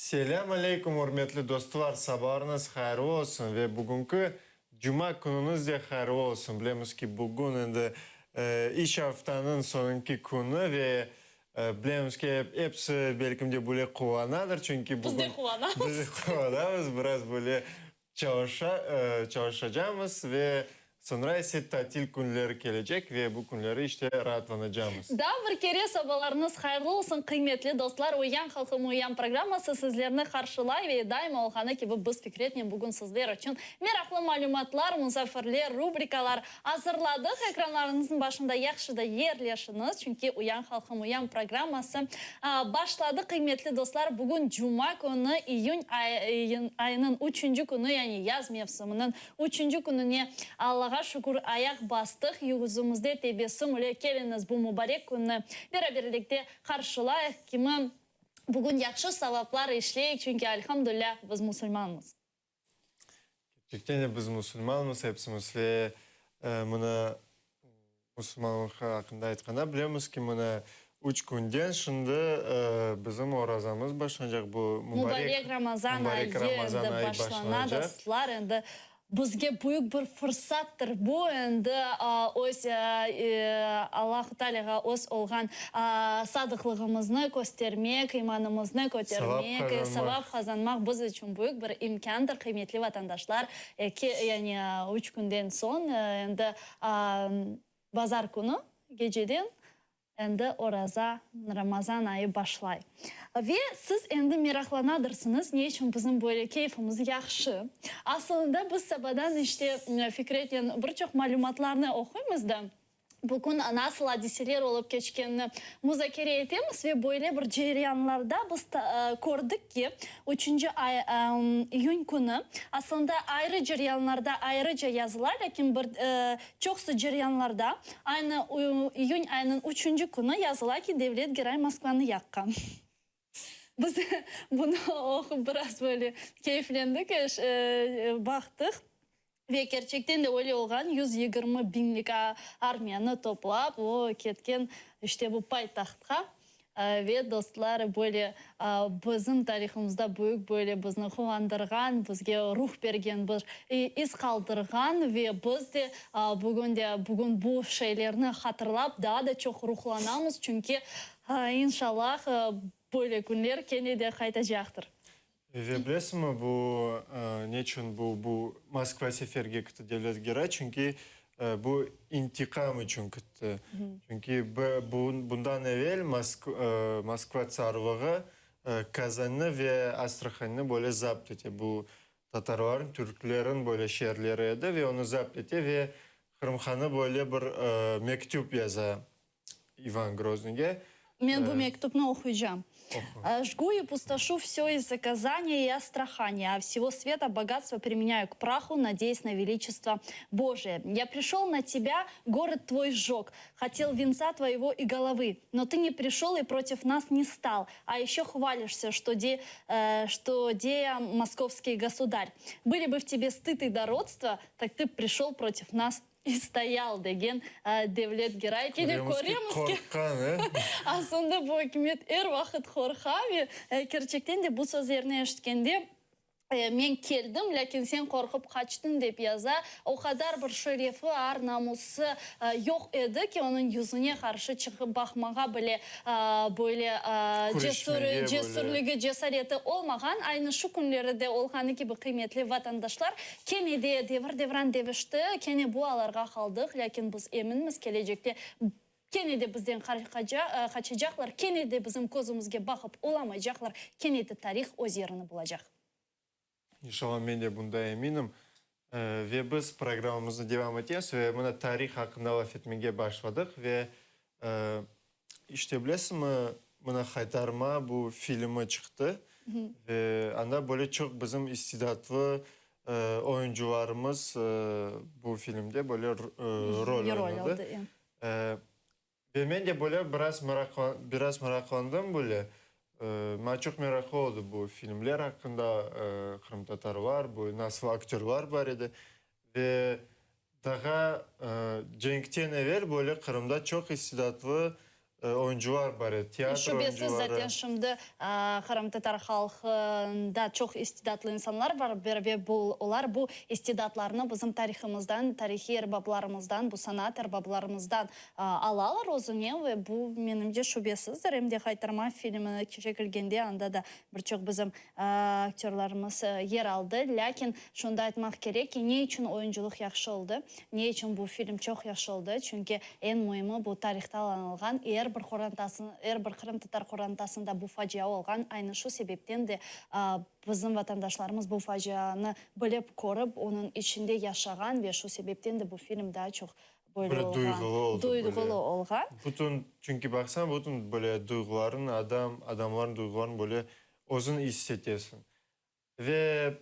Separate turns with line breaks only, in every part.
Selâm aleyküm, ürmetli dostlar, sabalarıñız hayırlı olsun ve bugünki cuma künüñiz de hayırlı olsun. Bilemiz ki, bugün endi iş aftanıñ soñunki künü ve bilemiz ki, episi belkim de böyle quvanadır, çünki bugün...
Biz de quvanamız.
Biz de quvanamız, biraz böyle Çalışa, çalışacamız ve soñra ise tatil künleri kelecek ve bu künleri işte raatlanacamız.
Daa bir kere sabalarıñız hayırlı olsun, qıymetli dostlar! Uyan halqım, uyan programması sizlerni qarşılay ve daima olğanı kibi biz Fikretnen bugün sizler içün meraqlı malümatlar, musafirler, rubrikalar azırladıq. Ekranlarıñıznıñ başında yahşı da yerleşiñiz, çünki Uyan halqım, uyan programması başladı. Qıymetli dostlar, bugün cuma künü, iyün ayınıñ üçünci künü, yani yaz mevsiminiñ üçünci kününe Allağa şükür ayaq bastıq. Yüzümizde tebessüm ile keliñiz bu mubarek künni beraberlikte qarşılayıq, kimi bugün yahşı savaplar işleyik, çünki alhamdulilâ biz musulmanmız.
Kerçekten de biz musulmanmız hepsimiz ve mına musulmanlıq aqqında aytqanda bilemiz ki, mına üç künden şimdi bizim orazamız başlanacaq, bu
mubarek Ramazan ayı endi başlana, dostlar, endi bizge büyük bir fırsattır bu, endi öz Allahu Tealâğa öz olğan sadıqlığımıznı köstermek, imanımıznı kötermek, savap qazanmaq biz içün büyük bir imkândır, qıymetli vatandaşlar. Eki, yani üç künden soñ, endi bazar künü geceden endi oraza, Ramazan ayı başlay. Ve siz endi meraqlanadırsıñız, ne içün bizim böyle keyfimiz yahşı. Asılında biz sabadan işte Fikretnen bir çoq malümatlarnı oquymız da, Bugün nasıl adiseler olıp keçkenini muzakere etemiz ve böyle bir ceryanlarda biz kördik ki, üçünci ay, iyün künü, aslında ayrı ceryanlarda ayrıca yazıla, lâkin bir çoqusı ceryanlarda aynı iyün ayınıñ üçünci künü yazıla ki, Devlet Geray Moskvanı yaqqan. Biz bunı oqup biraz böyle keyflendik, baqtıq. Ve kerçekten de öyle olğan, 120 biñlik armiyanı toplap, o ketken işte bu paytahtqa. Ve dostlar, böyle bizim tarihımızda büyük böyle bizni quvandırğan, bizge ruh bergen bir iz qaldırğan ve biz de bugün de bugün bu şeylerni hatırlap daa da çoq ruhlanamız, çünki inşallah böyle künler kene de qaytacaqtır.
Ve bilesiñmi, bu neçün bu bu Moskva seferge kitti Devlet Geray? Çünki bu intiqam içün kitti. Çünki bundan evel Moskva tsarlığı Kazannı ve Astrahannı böyle zapt ete. Bu tatarların, türklerin böyle şeerleri edi ve onı zapt ete ve Qırım hanı böyle bir mektüp yaza İvan Groznıyge.
Men bu mektüpni oquycam. Jgu i pustoшу vse iz-za Kazani i Astrahani, a vsego sveta bogatstvo primenяю k праху, надеясь на величество Божие. Я пришел на тебя, город твой сжег, хотел венца твоего и головы, но ты не пришел и против нас не стал, а еще хвалишься, что де, что де я московский государь. Были бы в тебе стыд и дородство, так ты б пришел против нас и stoyal, degen Devlet Geray. Kene köremiz ki, aslında bu ükümet er vaqıt qorqa ve kerçekten de bu sözlerni eşitkende, men keldim, lâkin sen qorqıp qaçtıñ, dep yaza. O qadar bir şerefi, ar-namusı yoq edi ki, onıñ yüzüne qarşı çıqıp baqmağa bile böyle cesürligi, cesareti olmağan. Aynı şu künleri de olğanı kibi, qıymetli vatandaşlar, Kene de devir-devran devişti, kene bu alarğa qaldıq, lâkin biz eminmiz, kelecekte kene de bizden qaçacaqlar, kene de bizim közümizge baqıp olamaycaqlar, kene de tarih öz yerini bulacaq.
İnşallah, men de bunda eminim. Ve biz programmamıznı devam etemiz ve mına tarih aqqında laf etmege başladıq ve İşte, bilesiñmi, mına Haytarma bu filmi çıqtı ve anda böyle çoq bizim istidatlı oyuncılarımız bu filmde böyle rol oynadı. Ve men de böyle biraz biraz meraqlandım böyle. Maña çoq meraqlı oldı bu filmler aqqında, qırımtatarlar, bu nasıl aktörlar bar edi. Ve Daha cenkten evel böyle Qırımda çoq istidatlı. Oyuncılar bar edi, teatr
Şübesiz,
oyuncıları.
zaten şimdi qırımtatar halqında çoq istidatlı insanlar bar ve bu olar bu istidatlarnı bizim tarihımızdan, tarihiy erbaplarımızdan, bu sanat erbaplarımızdan alalar özüne ve bu, menimce, şübesizdir. Em de Haytarma filmi çekilgende anda da bir çoq bizim aktörlarımız yer aldı. Lâkin şunı da aytmaq kerek ki, ne içün oyuncılıq yahşı oldı, ne içün bu film çoq yahşı oldı, çünki eñ müimi bu tarihta alanılğan er bir qorantasın, er bir qırımtatar qorantasında bu facia olğan, aynı şu sebepten de bizim vatandaşlarımız bu facianı bilip, körip, onıñ içinde yaşağan ve şu sebepten de bu film daa çoq böyle
Böyle
olğan,
duyğulı oldı, böyle.
duyğulı olğan.
Bütün, çünki baqsañ, bütün böyle duyğuların, adam, adamların duyğuların böyle özüñ is etesiñ. Ve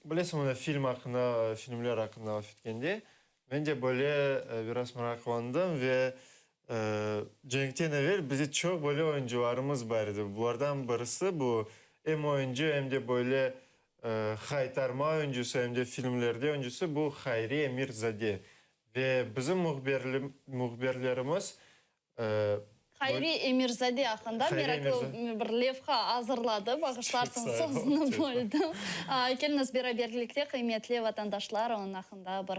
bilesiñ, mına film aqqında, filmler aqqında laf etkende, men de böyle biraz meraqlandım ve cenkten evel bizde çoq böyle oyuncılarımız bar edi. Bulardan birisi bu em oyuncı, em de böyle haytarma oyuncısı, em de filmlerde oyuncısı bu Hayri Emirzade. Ve bizim mühbirlerimiz
Hayri Emirzade aqqında meraqlı bir levha azırladı, bağışlarsıñ, sözüni böldim. Keliñiz beraberlikte, qıymetli vatandaşlar, onıñ aqqında bir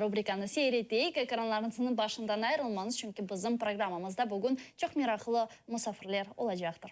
rubrikanı seyir eteyik. Ekranlarıñıznıñ başından ayırılmañız, çünki bizim programmamızda bugün çoq meraqlı musafirler olacaqtır.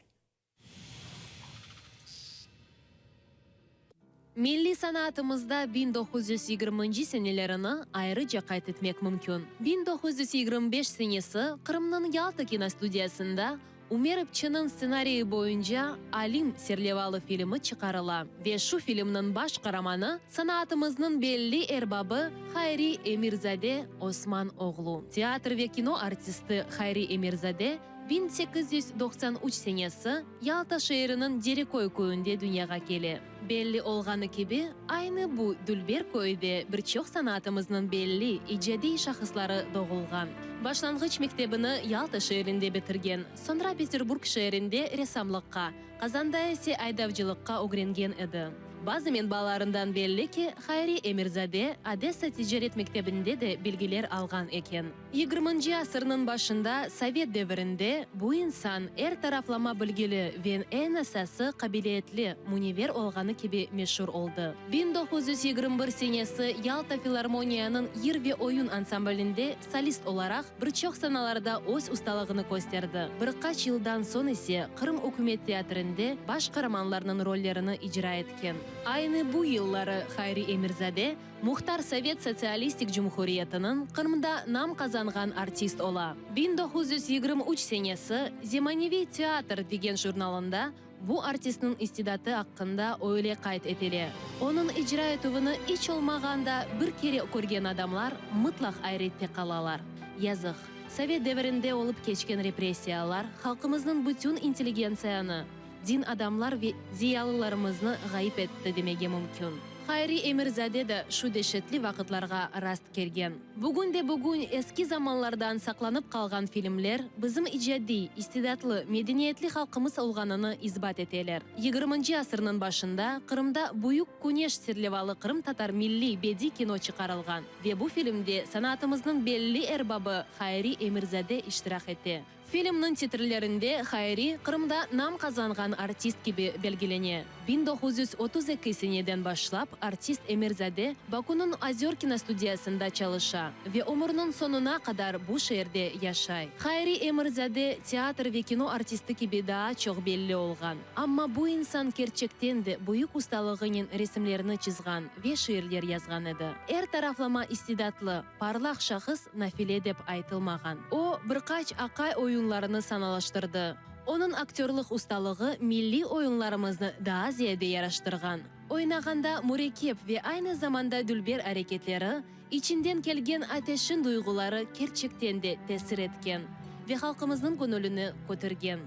Milliy sanatımızda 1920-nci senelerini ayrıca qayd etmek mümkün. 1925 senesi Qırımnıñ Yalta kinostudiyasında Ümer İpçiniñ stsenariyi boyunca Alim serlevalı filmi çıqarıla ve şu filmniñ baş qaramanı sanatımıznıñ belli erbabı Hayri Emirzade Osman oğlu. Teatr ve kino artisti Hayri Emirzade 1893 senesi Yalta şeeriniñ Dereköy köyünde dünyağa kele. Belli olğanı kibi, aynı bu dülber köyde bir çoq sanatımıznıñ belli, icadiy şahısları doğulğan. Başlanğıç mektebini Yalta şeerinde bitirgen, soñra Peterburg şeerinde ressamlıqqa, Qazanda ise aydavcılıqqa ögrengen edi. Bazı menbalarından belli ki, Hayri Emirzade Odessa ticaret mektebinde de bilgiler alğan eken. Yigirminci asırnıñ başında, sovet devirinde, bu insan er taraflama bilgili ve eñ esası qabiliyetli, münever olğanı kibi meşur oldı. 1921 senesi Yalta filarmoniyanıñ yır ve oyun ansamblinde solist olaraq bir çoq sanalarda öz ustalığını kösterdi, bir qaç yıldan soñ ise Qırım ükümet teatrinde baş qaramanlarnıñ rollerini icra etken. Aynı bu yılları Hayri Emirzade Muhtar Sovet Sotsialistik Cumhuriyetiniñ Qırımda nam qazanğan artist ola. 1923 senesi Zemaneviy teatr degen jurnalında bu artistniñ istidatı aqqında öyle qayd etile, Onıñ icra etüvini iç olmağanda bir kere körgen adamlar mıtlaq ayrette qalalar. Yazıq, sovet devirinde olıp keçken repressiyalar halqımıznıñ bütün intelligentsiyanı, din adamlar ve ziyalılarımıznı ğayıp etti demege mümkün. Hayri Emirzade de şu deşetli vaqıtlarğa rast kelgen. Bugün de bugün eski zamanlardan saqlanıp qalğan filmler bizim icadiy, istidatlı, medeniyetli halqımız olğanını isbat eteler. Yigirminci asırnıñ başında Qırımda Büyük Küneş serlevalı qırımtatar milliy bediy kino çıqarılğan ve bu filmde sanatımıznıñ belli erbabı Hayri Emirzade iştirak ete. Filmniñ titrlerinde Hayri Qırımda nam qazanğan artist kibi belgilene. 1932 seneden başlap artist Emirzade Bakunıñ Ozör kinostudiyasında çalışa ve ömürniñ soñuna qadar bu şeerde yaşay. Hayri Emirzade teatr ve kino artisti kibi daa çoq belli olğan. Amma bu insan kerçekten de büyük ustalığınen resimlerni çızğan ve şiirler yazğan edi. Er taraflama istidatlı, Parlaq şahıs nafile dep aytılmağan. O, bir qaç aqay oyunlarını sanalaştırdı. Onıñ aktörlıq ustalığı milliy oyunlarımıznı daa ziyade yaraştırğan. Oynağanda mürekkep ve aynı zamanda dülber areketleri, içinden kelgen ateşin duyğuları kerçekten de tesir etken ve halqımıznıñ göñülini kötergen.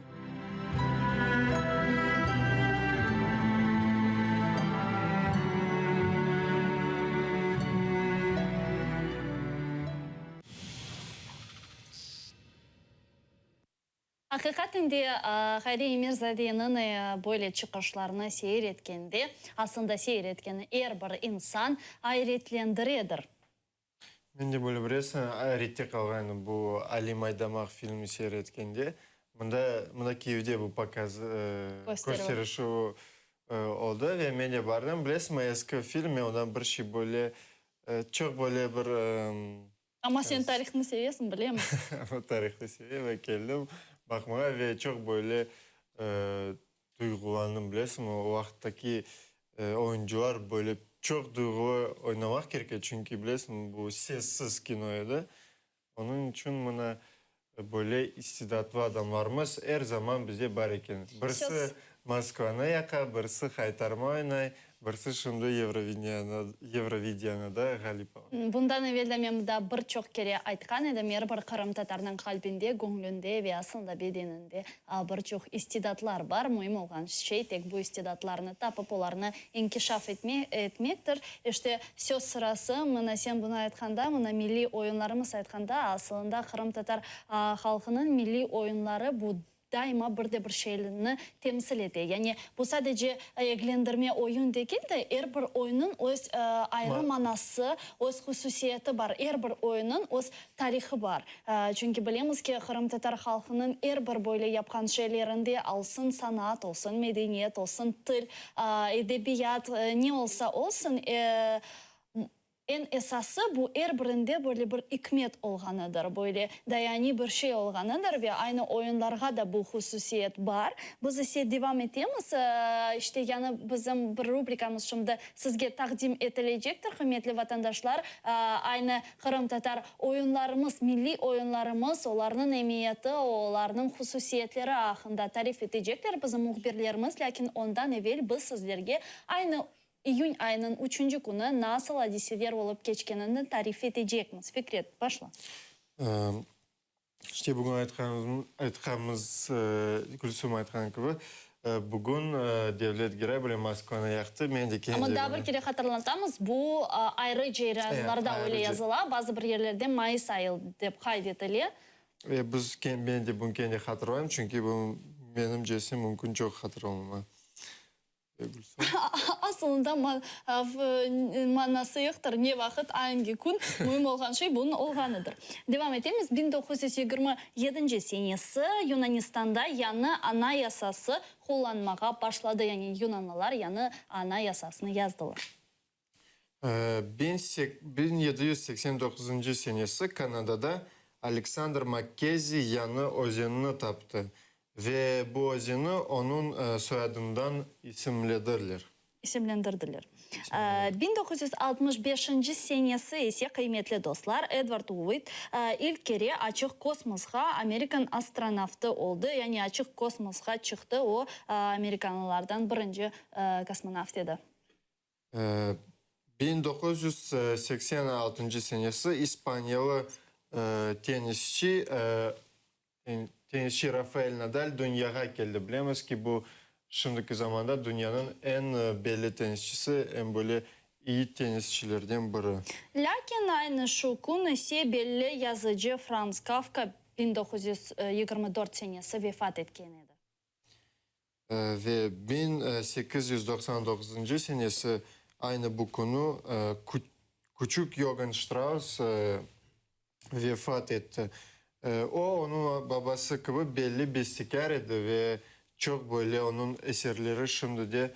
Aqiqaten de, Hayri Emirzadeniñ böyle çıqışlarını seyir etkende, aslında seyir etken er bir insan ayretlendiredir.
Men de böyle bilesiñ, ayrette qalğan edim bu Alim Aydamaq filmini seyir etkende. Mında, mında Kiyevde bu pokaz, kösterişi oldı ve men de bardım. Bilesiñmi, eski film, men ondan bir şey böyle, çoq böyle bir
Amma sen tarihnı sevesiñ, bilemiz.
Tarihnı sevem ve keldim baqmağa ve çoq böyle duyğulandım, bilesiñmi, o vaqıttaki oyuncılar böyle çoq duyğulı oynamaq kerek edi, çünki bilesiñmi, bu sessiz kino edi. Onıñ içün mına böyle istidatlı adamlarımız er zaman bizde bar eken. Birisi Moskvanı yaqa, birisi Haytarma oynay, birisi şimdi Eurovidiyanı da ğalip ala.
Bundan evel de men daa bir çoq kere aytqan edim, er bir qırımtatarnıñ qalbinde, göñlünde ve aslında bedeninde bir çoq istidatlar bar. Müim olğan şey tek bu istidatlarnı tapıp, olarnı inkişaf etmektir. İşte, söz sırası, mına sen bunı aytqanda, mına milliy oyunlarımız aytqanda, asılında qırımtatar halqınıñ milliy oyunları bu daima bir de bir şeyni temsil ete. Yani bu sadece eglendirme oyun degil de, er bir oyunnıñ öz ayrı manası, öz hususiyeti bar, er bir oyunnıñ öz tarihı bar. Çünki bilemiz ki, qırımtatar halqınıñ er bir böyle yapqan şeylerinde, alsın sanat olsun, medeniyet olsun, til, edebiyat, ne olsa olsun, Eñ esası, bu er birinde böyle bir ikmet olğanıdır, böyle dayaniy bir şey olğanıdır ve aynı oyunlarğa da bu hususiyet bar. Biz ise devam etemiz. İşte, yañı bizim bir rubrikamız şimdi sizge taqdim etilecektir, hürmetli vatandaşlar. Aynı qırımtatar oyunlarımız, milliy oyunlarımız, olarnıñ emiyeti, olarnıñ hususiyetleri aqqında tarif etecekler bizim mühbirlerimiz. Lâkin ondan evel biz sizlerge aynı İyün ayınıñ üçünci künü nasıl adiseler olıp keçkenini tarif etecekmiz. Fikret, başla.
İşte bugün aytqanımız, Gülsüm aytqan kibi, bugün Devlet Giray bile Moskvanı yaqtı. Men de kendi
Amma daa bir kere hatırlatamız, bu ayrı ceryanlarda öyle yazıla, bazı bir yerlerde mayıs ayı dep qayd etile.
Ve biz, men de bunı kene hatırlayım, çünki bu menimcesi mümkün çoq hatırlamama.
Asılında manası yoqtır, ne vaqıt, angi kün, müim olğan şey bunıñ olğanıdır. Devam etemiz. 1927 senesi Yunanistanda yañı anayasası qullanmağa başladı, yani yunanlılar yañı anayasasını yazdılar.
1789 senesi Kanadada Aleksandr Makkenzi yañı özenni taptı ve bu özenni onıñ soyadından isimledirler.
İsimlendirdiler. 1965 senesi ise, qıymetli dostlar, Edvard Uid ilk kere açıq kosmosqa amerikan astronavtı oldı, yani açıq kosmosqa çıqtı, o, amerikanlılardan birinci kosmonavt edi.
1986 senesi ispaniyalı tennisçi tennisçi Rafael Nadal dünyağa keldi. Bilemiz ki, bu şimdiki zamanda dünyanıñ eñ belli tennisçisi, eñ böyle iyi tennisçilerden biri.
Lâkin aynı şu kün ise belli yazıcı Frans Kafka 1924 senesi vefat etken edi.
Ve 1899 senesi aynı bu künü küçük Yogann Ştraus vefat etti. O, onıñ babası kibi belli bestekâr edi ve çoq böyle onıñ eserleri şimdi de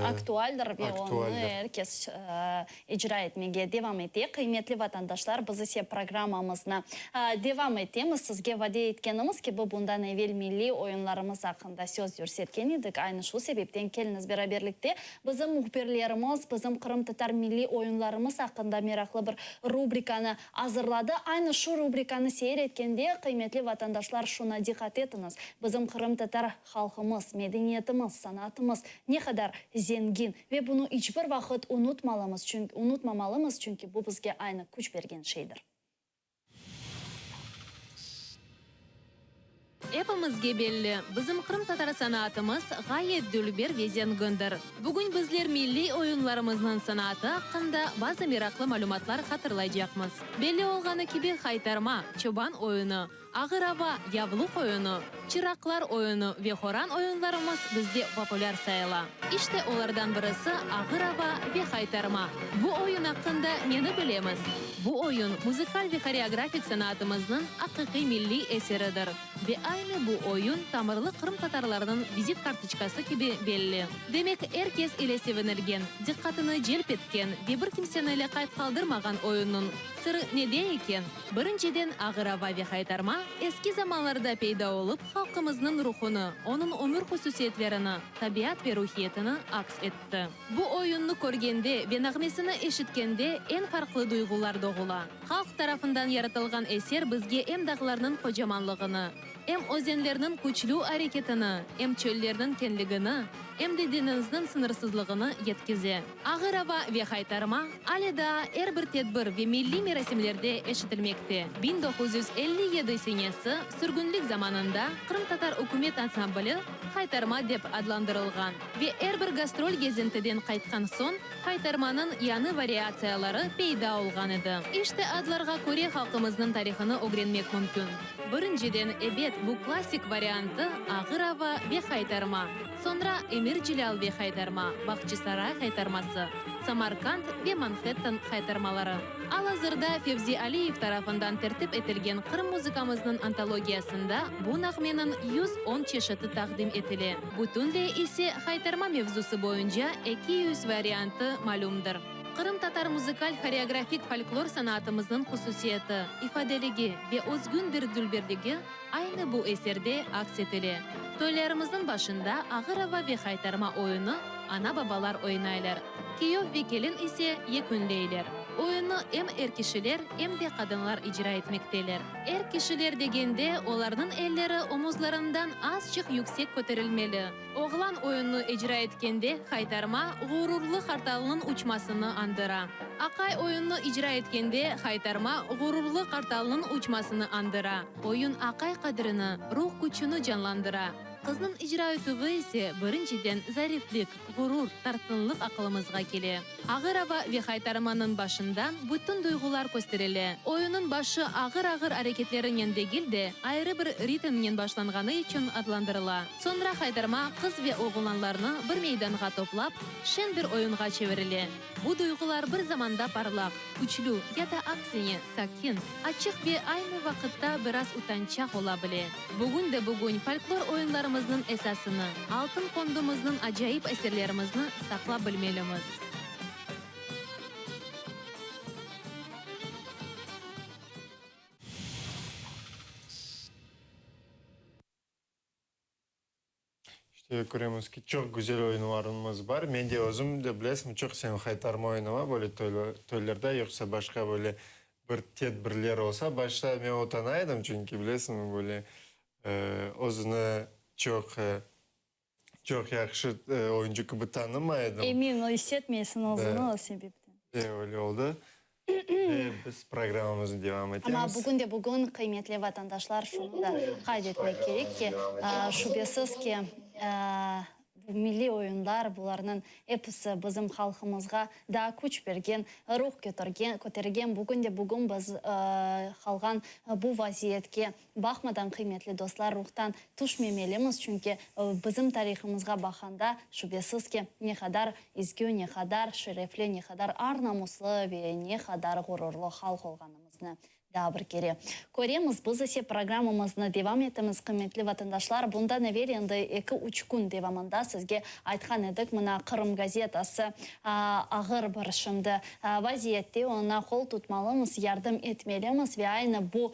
Aktualdir ve onı er kes icra etmege devam ete. Qıymetli vatandaşlar, biz ise programmamıznı devam etemiz. Sizge vade etkenimiz kibi, bundan evel milliy oyunlarımız aqqında söz yürsetken edik. Aynı şu sebepten keliñiz beraberlikte bizim mühbirlerimiz bizim qırımtatar milliy oyunlarımız aqqında meraqlı bir rubrikanı azırladı. Aynı şu rubrikanı seyir etkende, qıymetli vatandaşlar, şuna diqqat etiñiz, bizim qırımtatar Halqımız, medeniyetimiz, sanatımız ne qadar zengin ve bunı iç bir vaqıt unutmalımız, çünki unutmamalımız, çünki bu bizge aynı küç bergen şeydir.
Epimizge belli, bizim qırımtatar sanatımız ğayet dülber ve zengindir. Bugün bizler milliy oyunlarımıznıñ sanatı aqqında bazı meraqlı malümatlar hatırlaycaqmız. Belli olğanı kibi, haytarma, çoban oyunı, Ağır ava, yavluq oyunı, çıraqlar oyunı ve horan oyunlarımız bizde populâr sayıla. İşte olardan birisi ağır ava ve haytarma. Bu oyun aqqında neni bilemiz? Bu oyun muzıkal ve horeografik sanatımıznıñ aqiqiy milliy eseridir. Ve aynı bu oyun tamırlı qırımtatarlarnıñ vizit kartoçkası kibi belli. Demek, er kes ile sevinilgen, diqqatını celp etken ve bir kimseni lâqayt qaldırmağan oyunnıñ sırı nede eken? Birinciden, ağır ava ve haytarma eski zamanlarda peyda olıp, halqımıznıñ ruhunı, onıñ ömür hususiyetlerini, tabiat ve ruhiyetini aks etti. Bu oyunnı körgende ve nağmesini eşitkende eñ farqlı duyğular doğula. Halq tarafından yaratılğan eser bizge em dağlarnıñ qocamanlığını, em özenlerniñ küçlü areketini, em çöllerniñ keñligini, em de deñizniñ sıñırsızlığını yetkize. Ağır ava ve haytarma ale daa er bir tedbir ve milliy merasimlerde eşitilmekte. 1957 senesi sürgünlik zamanında Qırımtatar ükümet ansambli Haytarma dep adlandırılğan ve er bir gastrol gezintiden qaytqan soñ Haytarmanıñ yañı variatsiyaları peyda olğan edi. İşte adlarğa köre halqımıznıñ tarihını ögrenmek mümkün. Birinciden, ebet, bu klassik variantı, Ağır ava ve Haytarma, soñra Emir Celâl ve Haytarma, Bağçasaray haytarması, Samarkand ve Manhattan haytarmaları. Al-azırda Fevzi Aliyev tarafından tertip etilgen Qırım muzıkamıznıñ antologiyasında bu nağmeniñ 110 çeşiti taqdim etile, bütünley ise haytarma mevzusı boyunca 200 variantı malümdir. Qırımtatar muzıkal-horeografik folklor sanatımıznıñ hususiyeti, ifadeligi ve özgün bir dülberligi aynı bu eserde aks etile. Toylarımıznıñ başında ağır ava ve haytarma oyunı ana-babalar oynaylar, kiyöv ve kelin ise yekünleyler. Oyunnı em er kişiler, em de qadınlar icra etmekteler. Er kişiler degende, olarnıñ elleri omuzlarından azçıq yüksek köterilmeli. Oğlan oyunnı icra etkende, haytarma, ğururlı qartalnıñ uçmasını añdıra. Aqay oyunnı icra etkende, haytarma, ğururlı qartalnıñ uçmasını añdıra. Oyun aqay qadrini, ruh küçüni canlandıra. Qıznıñ icra etüvi ise, birinciden, zariflik, ğurur, tartınlıq aqılımızğa kele. Ağır ava ve haytarmanıñ başından bütün duyğular kösterile. Oyunnıñ başı ağır-ağır areketlerinen degil de, ayrı bir ritmnen başlanğanı içün adlandırıla. Soñra haytarma qız ve oğlanlarnı bir meydanğa toplap, şeñ bir oyunğa çevirile. Bu duyğular bir zamanda parlaq, küçlü ya da aksine, sakin, açıq ve aynı vaqıtta biraz utançaq ola bile. Bugün de bugün folklor oyunlarımıznıñ esasını, altın fondumıznıñ acayip eserlerimizni saqlap bilmelimiz.
İşte, köremiz ki, çoq güzel oyunlarımız bar. Men de özüm de, bilesiñmi, çoq sevem haytarma oynama, böyle toylarda, yoqsa başqa böyle bir tedbirler olsa. Başta men utana edim, çünki, bilesiñmi, böyle özüni çoq, çoq yahşı oyuncı kibi tanımay edim.
Emin issetmeysiñ özüni o sebepten.
De, öyle oldı. Ve biz programmamıznı devam etemiz.
Amma bugün de bugün, qıymetli vatandaşlar, şunı da qayd etmek kerek ki, şübesiz ki, bu milliy oyunlar, bularnıñ episi bizim halqımızğa daa küç bergen, ruh ketirgen, kötergen. Bugün de bugün biz qalğan bu vaziyetke Baqmadan, qıymetli dostlar, ruhtan tüşmemelimiz, çünki bizim tarihımızğa baqanda, şübesiz ki, ne qadar izgü, ne qadar şerefli, ne qadar ar-namuslı ve ne qadar ğururlı halq olğanımıznı daa bir kere köremiz. Biz ise programmamıznı devam etemiz, qıymetli vatandaşlar. Bundan evel, endi eki-üç kün devamında sizge aytqan edik, mına Qırım gazetası ağır bir şimdi vaziyette, oña qol tutmalımız, yardım etmelimiz ve aynı bu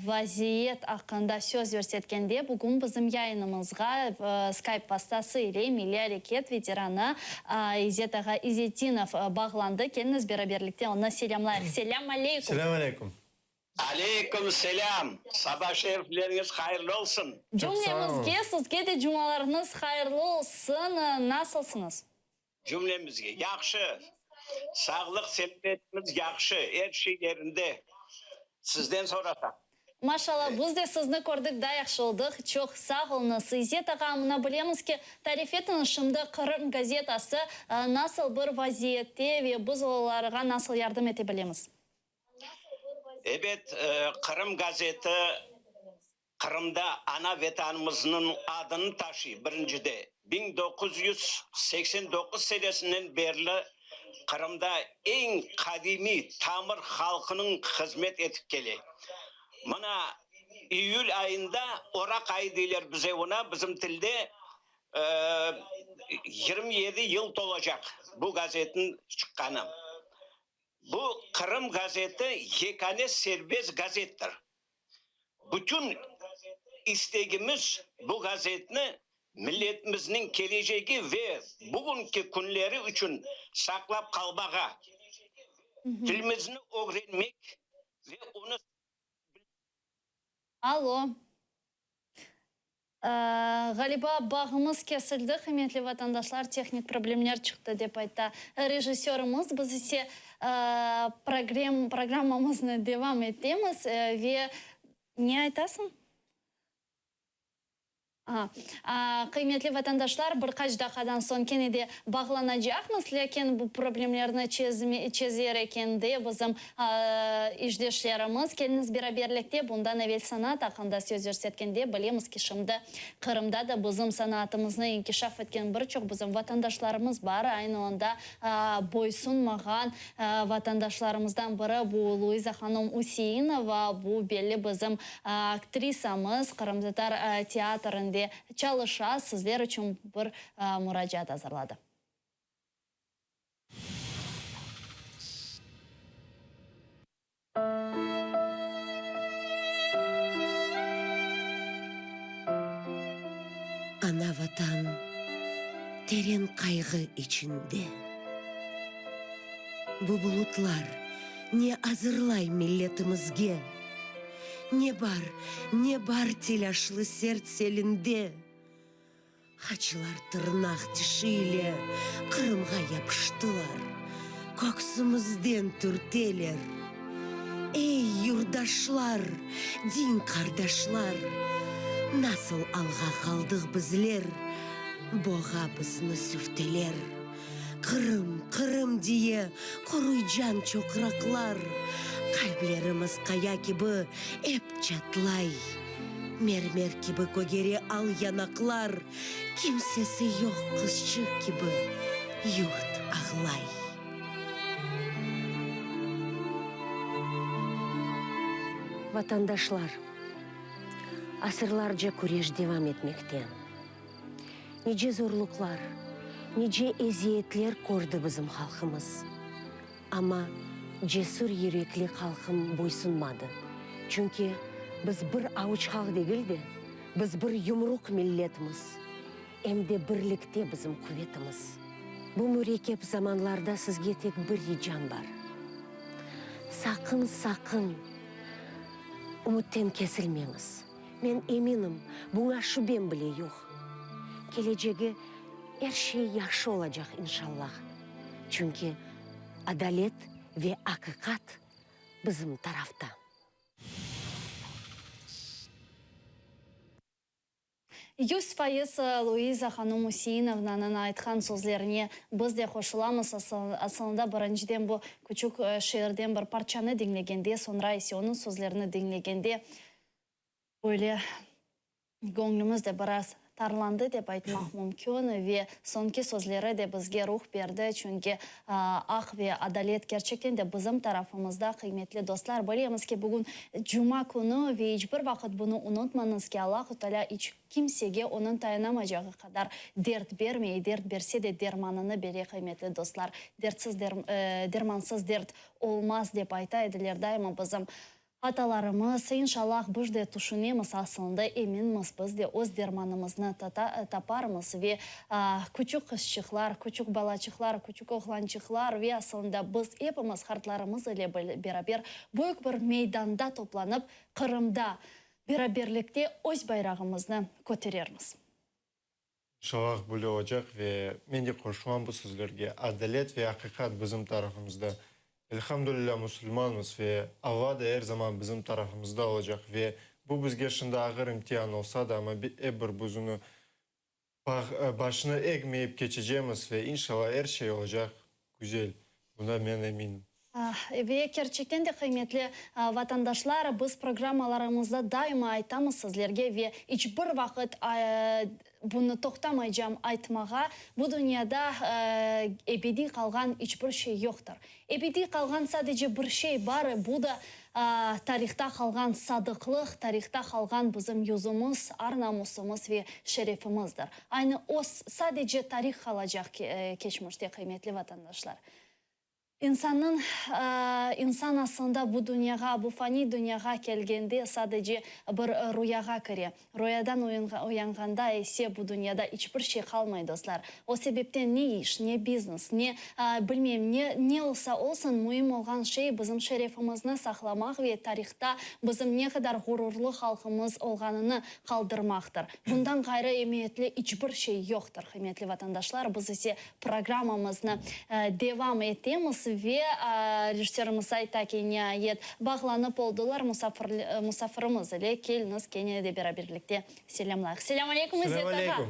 Vaziyet aqqında söz yürsetkende, bugün bizim yayınımızğa Skype vastası ile milliy areket veteranı İzzet ağa İzetdinov bağlandı. Keliñiz, beraberlikte onı selâmlayıq. Selâm aleyküm!
Selâm aleyküm!
Aleyküm selâm! Saba şerifleriñiz hayırlı olsun!
Cümlemizge, sizge de cumalarıñız hayırlı olsun! Nasılsıñız?
Cümlemizge, yahşı. Sağlıq, selâmetimiz yahşı, er şey yerinde. Sizden sorasam.
Maşallah, biz de sizni kördik, daa yahşı oldıq. Çoq sağ oluñız. İzzet ağa, mına bilemiz ki, tarif etiñiz, şimdi Qırım gazetası nasıl bir vaziyette ve biz olarğa nasıl yardım ete bilemiz?
Ebet, Qırım gazeti Qırımda ana Vetanımıznıñ adını taşıy, birincide, 1989 senesinden berli. Qırımda eñ qadimiy tamır halqınıñ hızmet etip kele. Mına, iyül ayında, oraq ayı deyler bize ona, bizim tilde, 27 yıl tolacaq bu gazetniñ çıqqanı. Bu Qırım gazeti yekâne serbest gazettir. Bütün istegimiz bu gazetni milletimizniñ kelecegi ve bugünki künleri içün saqlap qalmağa, tilimizni ögrenmek ve onı
Alo. Ğaliba, bağımız kesildi, qıymetli vatandaşlar, tehnik problemler çıqtı, dep ayta rejissörımız. Biz ise programmamıznı devam etemiz ve ne aytasıñ? Qıymetli vatandaşlar, bir qaç daqqadan soñ kene de bağlanacaqmız, lâkin bu problemlerni çezer ekende bizim İşdeşlerimiz, keliñiz beraberlikte bundan evel sanat aqqında söz yürsetkende, bilemiz ki, şimdi Qırımda da bizim sanatımıznı inkişaf etken bir çoq bizim vatandaşlarımız bar. Aynı onda boysunmağan vatandaşlarımızdan biri bu Luiza hanım Üseinova, bu belli bizim aktrisamız, qırımtatar teatrinde çalışa, sizler içün bir muracaat azırladı.
Ana-Vatan teren qayğı içinde. Bu bulutlar ne azırlay milletimizge? Ne bar, ne bar telâşlı sert selinde? Haçlar tırnaq tişi ile Qırımğa yapıştılar, Köksümizden türteler. Ey, yurtdaşlar, din qardaşlar, Nasıl alğa qaldıq bizler, Boğa bizni süfteler. Qırım, Qırım diye quruycan çoqraqlar, Qalplerimiz qaya kibi ep çatlay. Mermer kibi kögere al yanaqlar, Kimsesi yoq qızçıq kibi yurt ağlay. Vatandaşlar, asırlarca küreş devam etmekte. Nice zorluqlar, nice eziyetler kördi bizim halqımız. Amma cesür yürekli halqım boysunmadı. Çünki biz bir avuç halq degil de, biz bir yumruq milletmiz. Em de birlikte bizim quvetimiz. Bu mürekkep zamanlarda sizge tek bir ricam bar. Saqın, saqın ümütten kesilmeñiz. Men eminim, buña şübem bile yoq. Kelecegi er şey yahşı olacaq, inşallah. Çünki adalet ve aqiqat bizim tarafta.
100% Luiza hanım Üseinovnanıñ aytqan sözlerine biz de qoşulamız. Asılında, birinciden bu küçük şiirden bir parçanı diñlegende, soñra ise onıñ sözlerini diñlegende böyle Göñlümiz de biraz tarlandı dep aytmaq mümkün ve soñki sözleri de bizge ruh berdi, çünki aq ve adalet kerçekten de bizim tarafımızda, qıymetli dostlar. Bilemiz ki, bugün cuma künü ve iç bir vaqıt bunı unutmañız ki, Allahu Teala iç kimsege onıñ tayanamacağı qadar dert bermey, dert berse de dermanını bere, qıymetli dostlar. Dertsiz dermansız dert olmaz dep ayta ediler daima bizim Atalarımız, inşallah, biz de tüşünemiz, aslında eminmiz, biz de öz dermanımıznı taparmız ve küçük qızçıqlar, küçük balaçıqlar, küçük oğlançıqlar ve aslında biz epimiz qartlarımız ile beraber büyük bir meydanda toplanıp, Qırımda beraberlikte öz bayrağımıznı köterermiz.
İnşallah böyle olacaq ve men de qoşulam bu sözlerge, adalet ve aqiqat bizim tarafımızda. Elhamdülilâ musulmanmız ve Alla da er zaman bizim tarafımızda olacaq ve bu bizge şimdi ağır imtian olsa da, amma ep bir biz onı başını egmeyip keçecemiz ve inşallah er şey olacaq güzel, buna men eminim.
Ve kerçekten de, qıymetli vatandaşlar, biz programmalarımızda daima aytamız sizlerge ve iç bir vaqıt. Bunı toqtamaycam aytmağa, bu dünyada ebediy qalğan iç bir şey yoqtır. Ebediy qalğan sadece bir şey bar, bu da tarihta qalğan sadıqlıq, tarihta qalğan bizim yüzümiz, ar-namusımız ve şerefimizdir. Aynı o, sadece tarih qalacaq keçmişte, qıymetli vatandaşlar. İnsannıñ, insan aslında bu dünyağa, bu faniy dünyağa kelgende sadece bir ruyağa kire. Ruyadan uyanğanda ise bu dünyada iç bir şey qalmay, dostlar. O sebepten ne iş, ne biznes, ne, bilmeyim, ne, ne olsa olsun, müim olğan şey bizim şerefimizni saqlamaq ve tarihta bizim ne qadar ğururlı halqımız olğanını qaldırmaqtır. Bundan ğayrı emiyetli iç bir şey yoqtır, qıymetli vatandaşlar. Biz ise Programmamıznı devam etemiz ve rejissörimiz ayta ki, niayet, bağlanıp oldılar musafirimiz ile. Keliñiz, kene de beraberlikte selâmlayıq. Selâm aleyküm, İzzet ağa!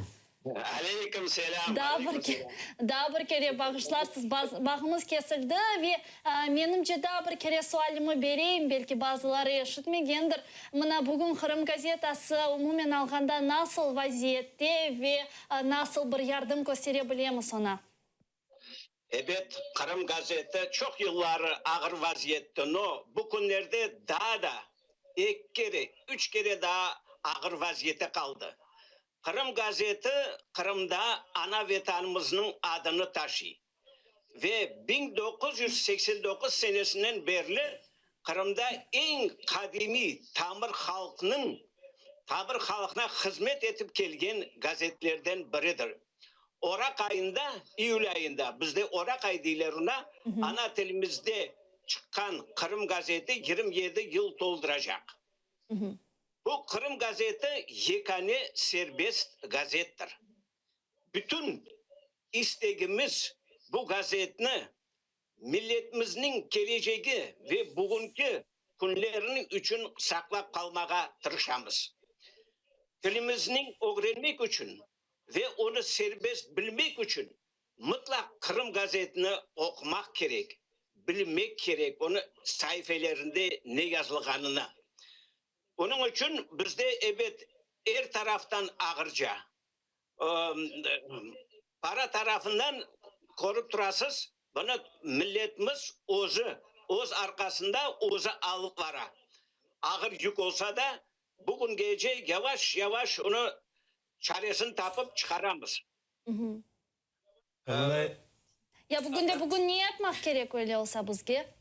Aleyküm selâm!
Daa bir, daa bir kere bağışlarsız, bağımız kesildi ve menimce daa bir kere sualimi bereyim, belki bazıları eşitmegendir. Mına bugün Qırım gazetası umumen alğanda nasıl vaziyette ve Nasıl bir yardım köstere bilemiz oña?
Ebet, Qırım gazeti çoq yılları ağır vaziyette, no bu künlerde daa da eki kere, üç kere daa ağır vaziyete qaldı. Qırım gazeti Qırımda ana Vetanımıznıñ adını taşıy ve 1989 senesinden berli Qırımda eñ qadimiy tamır halqnıñ tamır halqına hızmet etip kelgen gazetlerden biridir. Oraq ayında, iyül ayında, bizde oraq ayı deyler ona, ana tilimizde çıqqan Qırım gazeti 27 yıl tolduracaq. Bu Qırım gazeti yekâne serbest gazettir. Bütün istegimiz bu gazetni Milletimizniñ kelecegi ve bugünki künlerini içün saqlap qalmağa tırışamız. Tilimizni ögrenmek içün ve onı serbest bilmek içün mıtlaq Qırım gazetini oqumaq kerek, bilmek kerek onı saifelerinde ne yazılğanını. Onıñ içün bizde, ebet, er taraftan ağırca. Para tarafından körip turasız, bunı milletimiz özü, öz arqasında özü alıp bara. Ağır yük olsa da, bugüngece yavaş-yavaş onı çaresini tapıp çıqaramız.
Ya bugün de bugün ne yapmaq kerek öyle olsa bizge?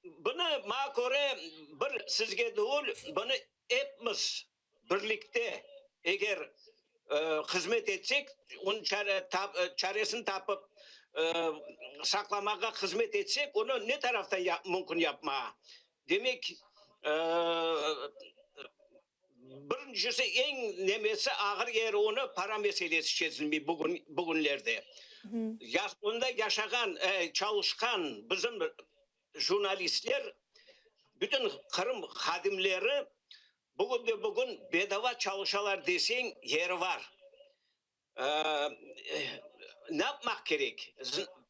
Bunı, maña köre, bir sizge degil, bunı epimiz birlikte eger hızmet etsek, onıñ çaresini tapıp saqlamağa hızmet etsek, onı ne taraftan mümkün yapmağa? Demek, Birincisi, eñ nemesi ağır yeri onı para meselesi çezilmey bugün, bugünlerde. Onda yaşağan, çalışqan bizim jurnalistler, bütün Qırım hadimleri bugün de bugün bedava çalışalar deseñ yeri var. Ne yapmaq kerek?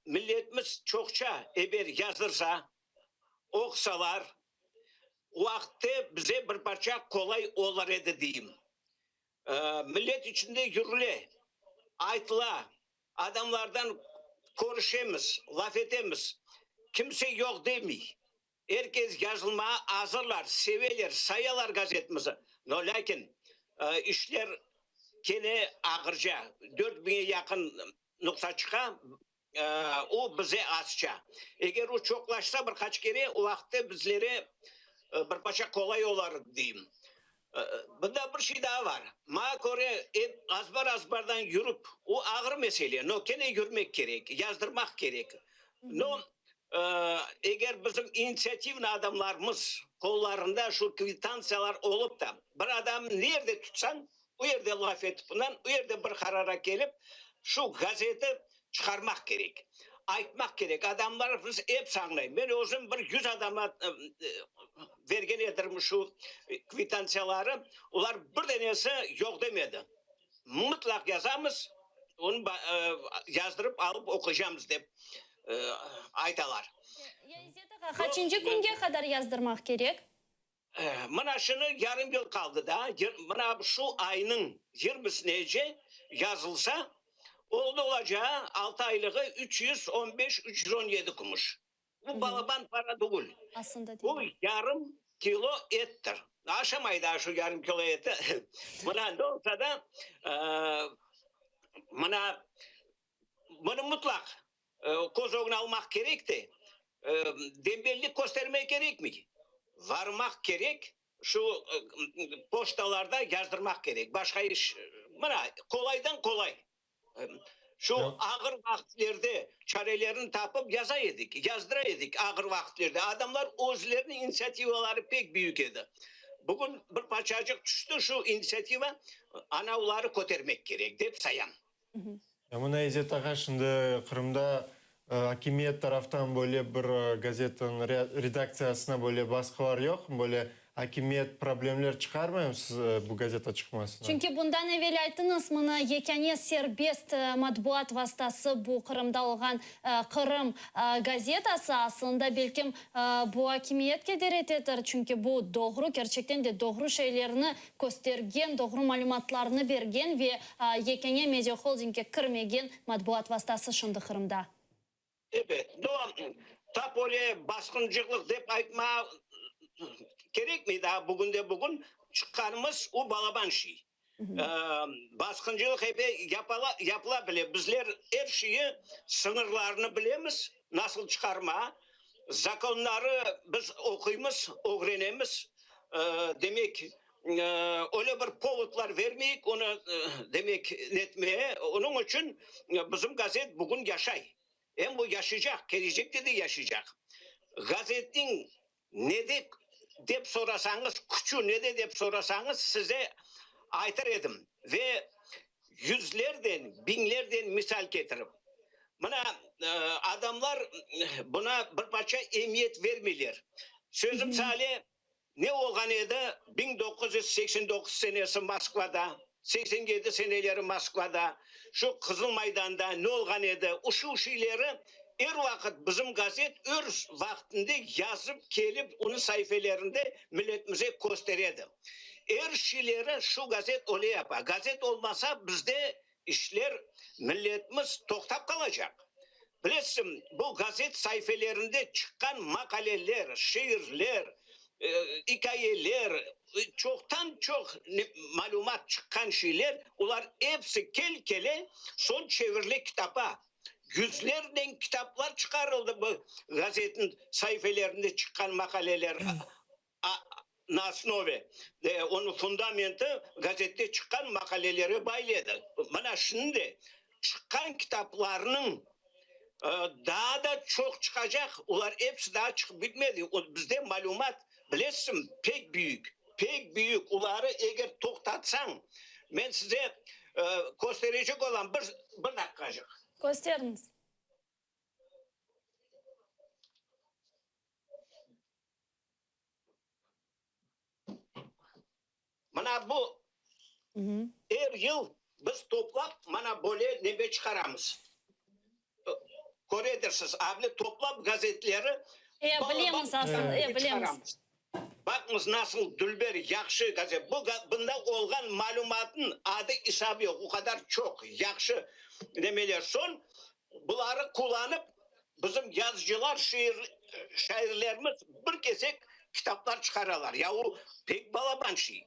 Milletimiz çoqça eber yazdırsa, oqusalar, o vaqıtte bize bir parça qolay olar edi deyim. Millet içinde yürüle, aytıla, adamlardan körüşemiz, laf etemiz, kimse yoq demey. Er kes yazılmağa azırlar, seveler, sayalar gazetimizi. No, lâkin işler kene ağırca, dört biñe yaqın nuqsa çıqa, o bize azca. Eger o çoqlaşsa bir qaç kere, o vaqıtta bizlere bir parça qolay olar, deyim. Bunda bir şey daa bar. Maña köre, ep azbar-azbardan yürip, o ağır mesele, no, kene yürmek kerek, yazdırmaq kerek. No, eger bizim initsiativnıy adamlarımız qollarında şu kvitantsiyalar olıp da, bir adamnı nerde tutsañ, o yerde laf etip bundan, o yerde bir qarara kelip, şu gazeti çıqarmaq kerek. Aytmaq kerek. Adamlar biz episi añlay. Men özüm bir yüz adama bergen edim şu kvitantsiyaları, olar bir denesi yoq demedi. Mıtlaq yazamız, onı yazdırıp alıp oquycamız dep aytalar.
Ya İzzet ağa, qaçıncı künge qadar yazdırmaq kerek?
Mına şunı yarım yıl qaldı daa, mına şu aynıñ yirmisinece yazılsa, oldı olacağı altı aylığı 315, 317 kümüş. Bu balaban para tügül. Bu yarım kilo ettir. Aşamay daa şu yarım kilo eti. Mına ne olsa da, mına bunı mutlaq Köz ögüne almaq kerek de, dembellik köstermek kerekmey. Varmaq kerek, şu poštalarda yazdırmaq kerek. Başqa iş, mına, qolaydan qolay. Şu ağır vaqıtlerde çarelerini tapıp yaza edik, yazdıra edik ağır vaqıtlerde. Adamlar özleriniñ inisiativaları pek büyük edi. Bugün bir parçacıq tüşti şu inisiativa, ana oları kötermek kerek, dep sayam.
Mına İzzet ağa, şimdi Qırımda akimiyet taraftan böyle bir gazetanıñ redaktsiyasına böyle basqılar yoqmı? Böyle akimiyet problemler çıqarmaymı siz bu gazeta çıqmasına?
Çünki bundan evel ayttıñız, mına yekâne serbest matbuat vastası bu Qırımda olğan Qırım gazetası. Aslında belkim bu akimiyet keder etedir, çünki bu doğru, kerçekten de doğru şeylerni köstergen, doğru malümatlarnı bergen ve yekâne mediaholdingge kirmegen matbuat vastası şimdi Qırımda.
Ebet, no, tap öyle basqıncılıq dep aytma kerekmey, daa bugünde-bugün çıqqanımız o balaban şey. Basqıncılıq ebe yapıla bile, bizler er şeyi sıñırlarını bilemiz, nasıl çıqarma, zakonları biz oquymız, ögrenemiz, demek, öyle bir povodlar vermeyik onı, demek, netmeye, onıñ içün bizim gazet bugün yaşay, em bu yaşaycaq, kelecekte de yaşaycaq. Gazetniñ Nede dep sorasañız, küçü nede dep sorasañız, size aytır edim ve yüzlerden, biñlerden misal ketirip. Mına, adamlar buna bir parça emiyet vermeyler. Sözüm sale, ne olğan edi 1989 senesi Moskvada, 87 seneleri Moskvada, şu Qızıl Maydanda ne olğan edi, uşu şeyleri er vaqıt bizim gazet öz vaqtında yazıp kelip onıñ saifelerinde milletimize kösteredi. Er şeyleri şu gazet öyle yapa. Gazet olmasa bizde işler, milletimiz toqtap qalacaq. Bilesiñ, bu gazet saifelerinde çıqqan maqaleler, şiirler, ikâyeler, çoqtan-çoq malümat çıqqan şeyler, olar episi kel-kele soñ çevirile kitapa. Yüzlernen kitaplar çıqarıldı bu gazetniñ saifelerinde çıqqan maqaleler na osnove, onıñ fundamenti gazette çıqqan maqalelere baylı edi. Mına şimdi çıqqan kitaplarnıñ daa da çoq çıqacaq, olar episi daa çıqıp bitmedi. Bizde malümat, bilesiñ, pek büyük, pek büyük. Oları eger toqtatsañ, men size kösterecek olam, bir, bir daqqacıq.
Kösteriñiz.
Mına bu er yıl biz toplap mana böyle nebe çıqaramız. Köredirsiz, avle toplap gazetleri
E, bilemiz asıl, e, bilemiz.
Baqıñız nasıl dülber, yahşı gazet. Bu bunda olğan malümatnıñ adı-isabı yoq, o qadar çoq yahşı nemeler. Soñ buları qullanıp Bizim yazıcılar, şiir, şairlerimiz bir kesek kitaplar çıqaralar. Ya o pek balaban şey,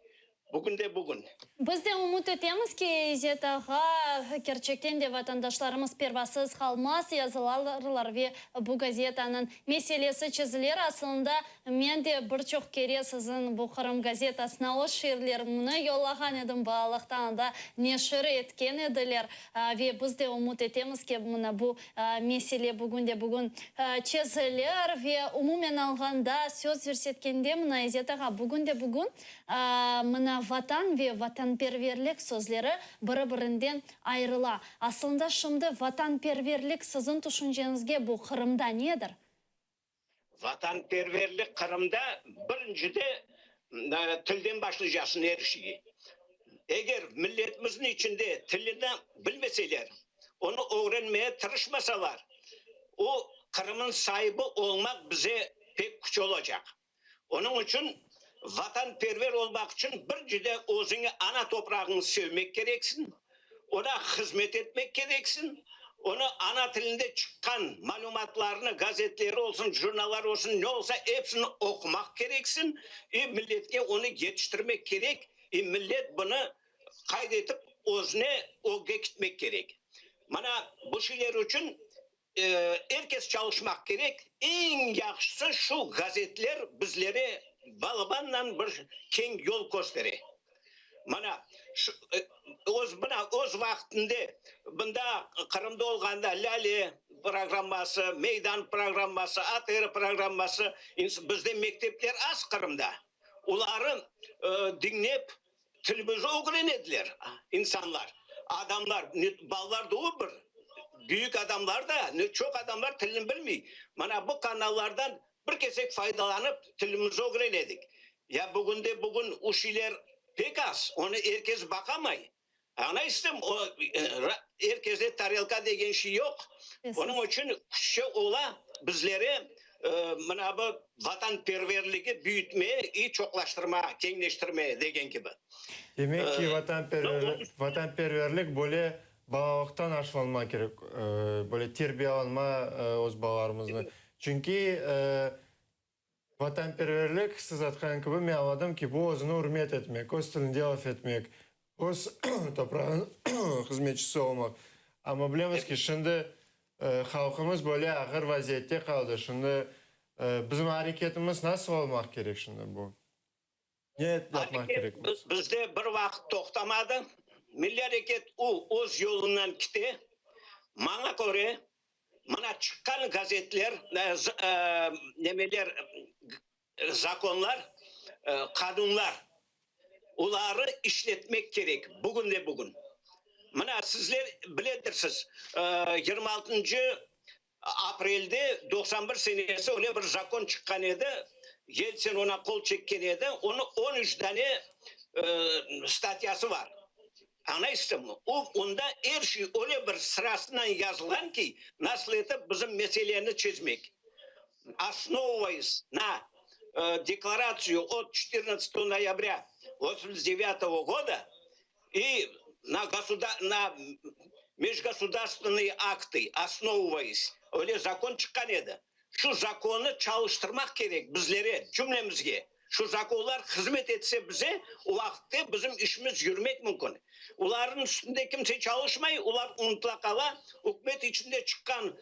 bugünde bugün.
Biz de ümüt etemiz ki, İzzet ağa, kerçekten de vatandaşlarımız pervasız qalmaz, yazılarlar ve bu gazetanıñ meselesi çeziler. Asılında, men de bir çoq kere siziñ bu Qırım gazetasına öz şiirlerimni yollağan edim, balalıqta anda neşir etken ediler. Ve biz de ümüt etemiz ki, mına bu mesele bugün de bugün çezilir. Ve umumen alğanda, söz yürsetkende, mına, İzzet ağa, bugün de bugün mına Vatan ve vatanperverlik sözleri biri-birinden ayırıla. Aslında şimdi vatanperverlik siziñ tüşünceñizge bu Qırımda nedir?
Vatanperverlik Qırımda birincide tilden başlaycaqsın er şeyi. Eger milletimizniñ içinde tilini bilmeseler, onı ögrenmeye tırışmasalar, o Qırımnıñ saibi olmaq bize pek küç olacaq. Onıñ içün. Vatanperver olmaq içün birinciden özüñi, ana toprağıñnı sevmek kereksiñ, oña hızmet etmek kereksiñ, onı ana tilinde çıqqan malümatlarnı, gazetleri olsun, jurnallar olsun, ne olsa epsini oqumaq kereksiñ i milletke onı yetiştirmek kerek, i millet bunı qayd etip özüne ögge kitmek kerek. Mana bu şeyler içün Er kes çalışmaq kerek, eñ yahşısı şu gazetler bizlere balabannan bir keñ yol köstere. Mana, şu, öz, mına, öz vaqtında bunda Qırımda olğanda Lâle programması, Meydan programması, ATR programması, bizde mektepler az Qırımda, oları diñlep Tilimizni ögrenediler insanlar, adamlar, balalar degil bir, büyük adamlar da, çoq adamlar tilni bilmey. Mana bu kanallardan bir kesek faydalanıp tilimizni ögrenedik. Ya bugünde bugün o şeyler pek az, onı er kes baqamay. Añlaysızmı, o, er keste tarelka degen şey yoq. Onıñ içün küççe ola bizlere mına bu vatanperverligi büyütmeye i çoqlaştırmağa, keñleştirmeye degen kibi.
Demek ki, vatanperverlik böyle balalıqtan aşılanma kerek, böyle terbiyalanma öz balalarımıznı. Çünki Vatanperverlik, siz aytqan kibi, men añladım ki, bu özüni ürmet etmek, öz tilinde laf etmek, öz toprağınıñ hızmetçisi olmaq. Amma bilemiz ki, şimdi halqımız böyle ağır vaziyette qaldı. Şimdi bizim areketimiz nasıl olmaq kerek şimdi bu? Ne yapmaq kerekmiz?
Areket bizde bir vaqıt toqtamadı. Milliy areket o, öz yolundan kite. Maña köre, Mına çıqqan gazetler, nemeler, zakonlar, qanunlar, oları işletmek kerek bugün de bugün. Mına sizler biledirsiz, 26 aprelde 91 senesi öyle bir zakon çıqqan edi, Yeltsin oña qol çekken edi, onı 13 dane statyası bar. Añlaysızmı? O, onda er şey öyle bir sırasınan yazılğan ki, nasıl etip bizim meseleni çezmek. Osnovıvayas na deklaratsiyu ot çetırnadtsatogo noyabrâ vosomdesyat devyatogo goda i na gosuda na mejgosudarstvenıye aktı osnovıvayas, öyle zakon çıqqan edi. Şu zakonnı çalıştırmaq kerek bizlere, cümlemizge. Şu zakonlar hızmet etse bize, o vaqıtte bizim işimiz yürmek mümkün. Olarnıñ üstünde kimse çalışmay, olar unutıla qala. Ükümet içinde çıqqan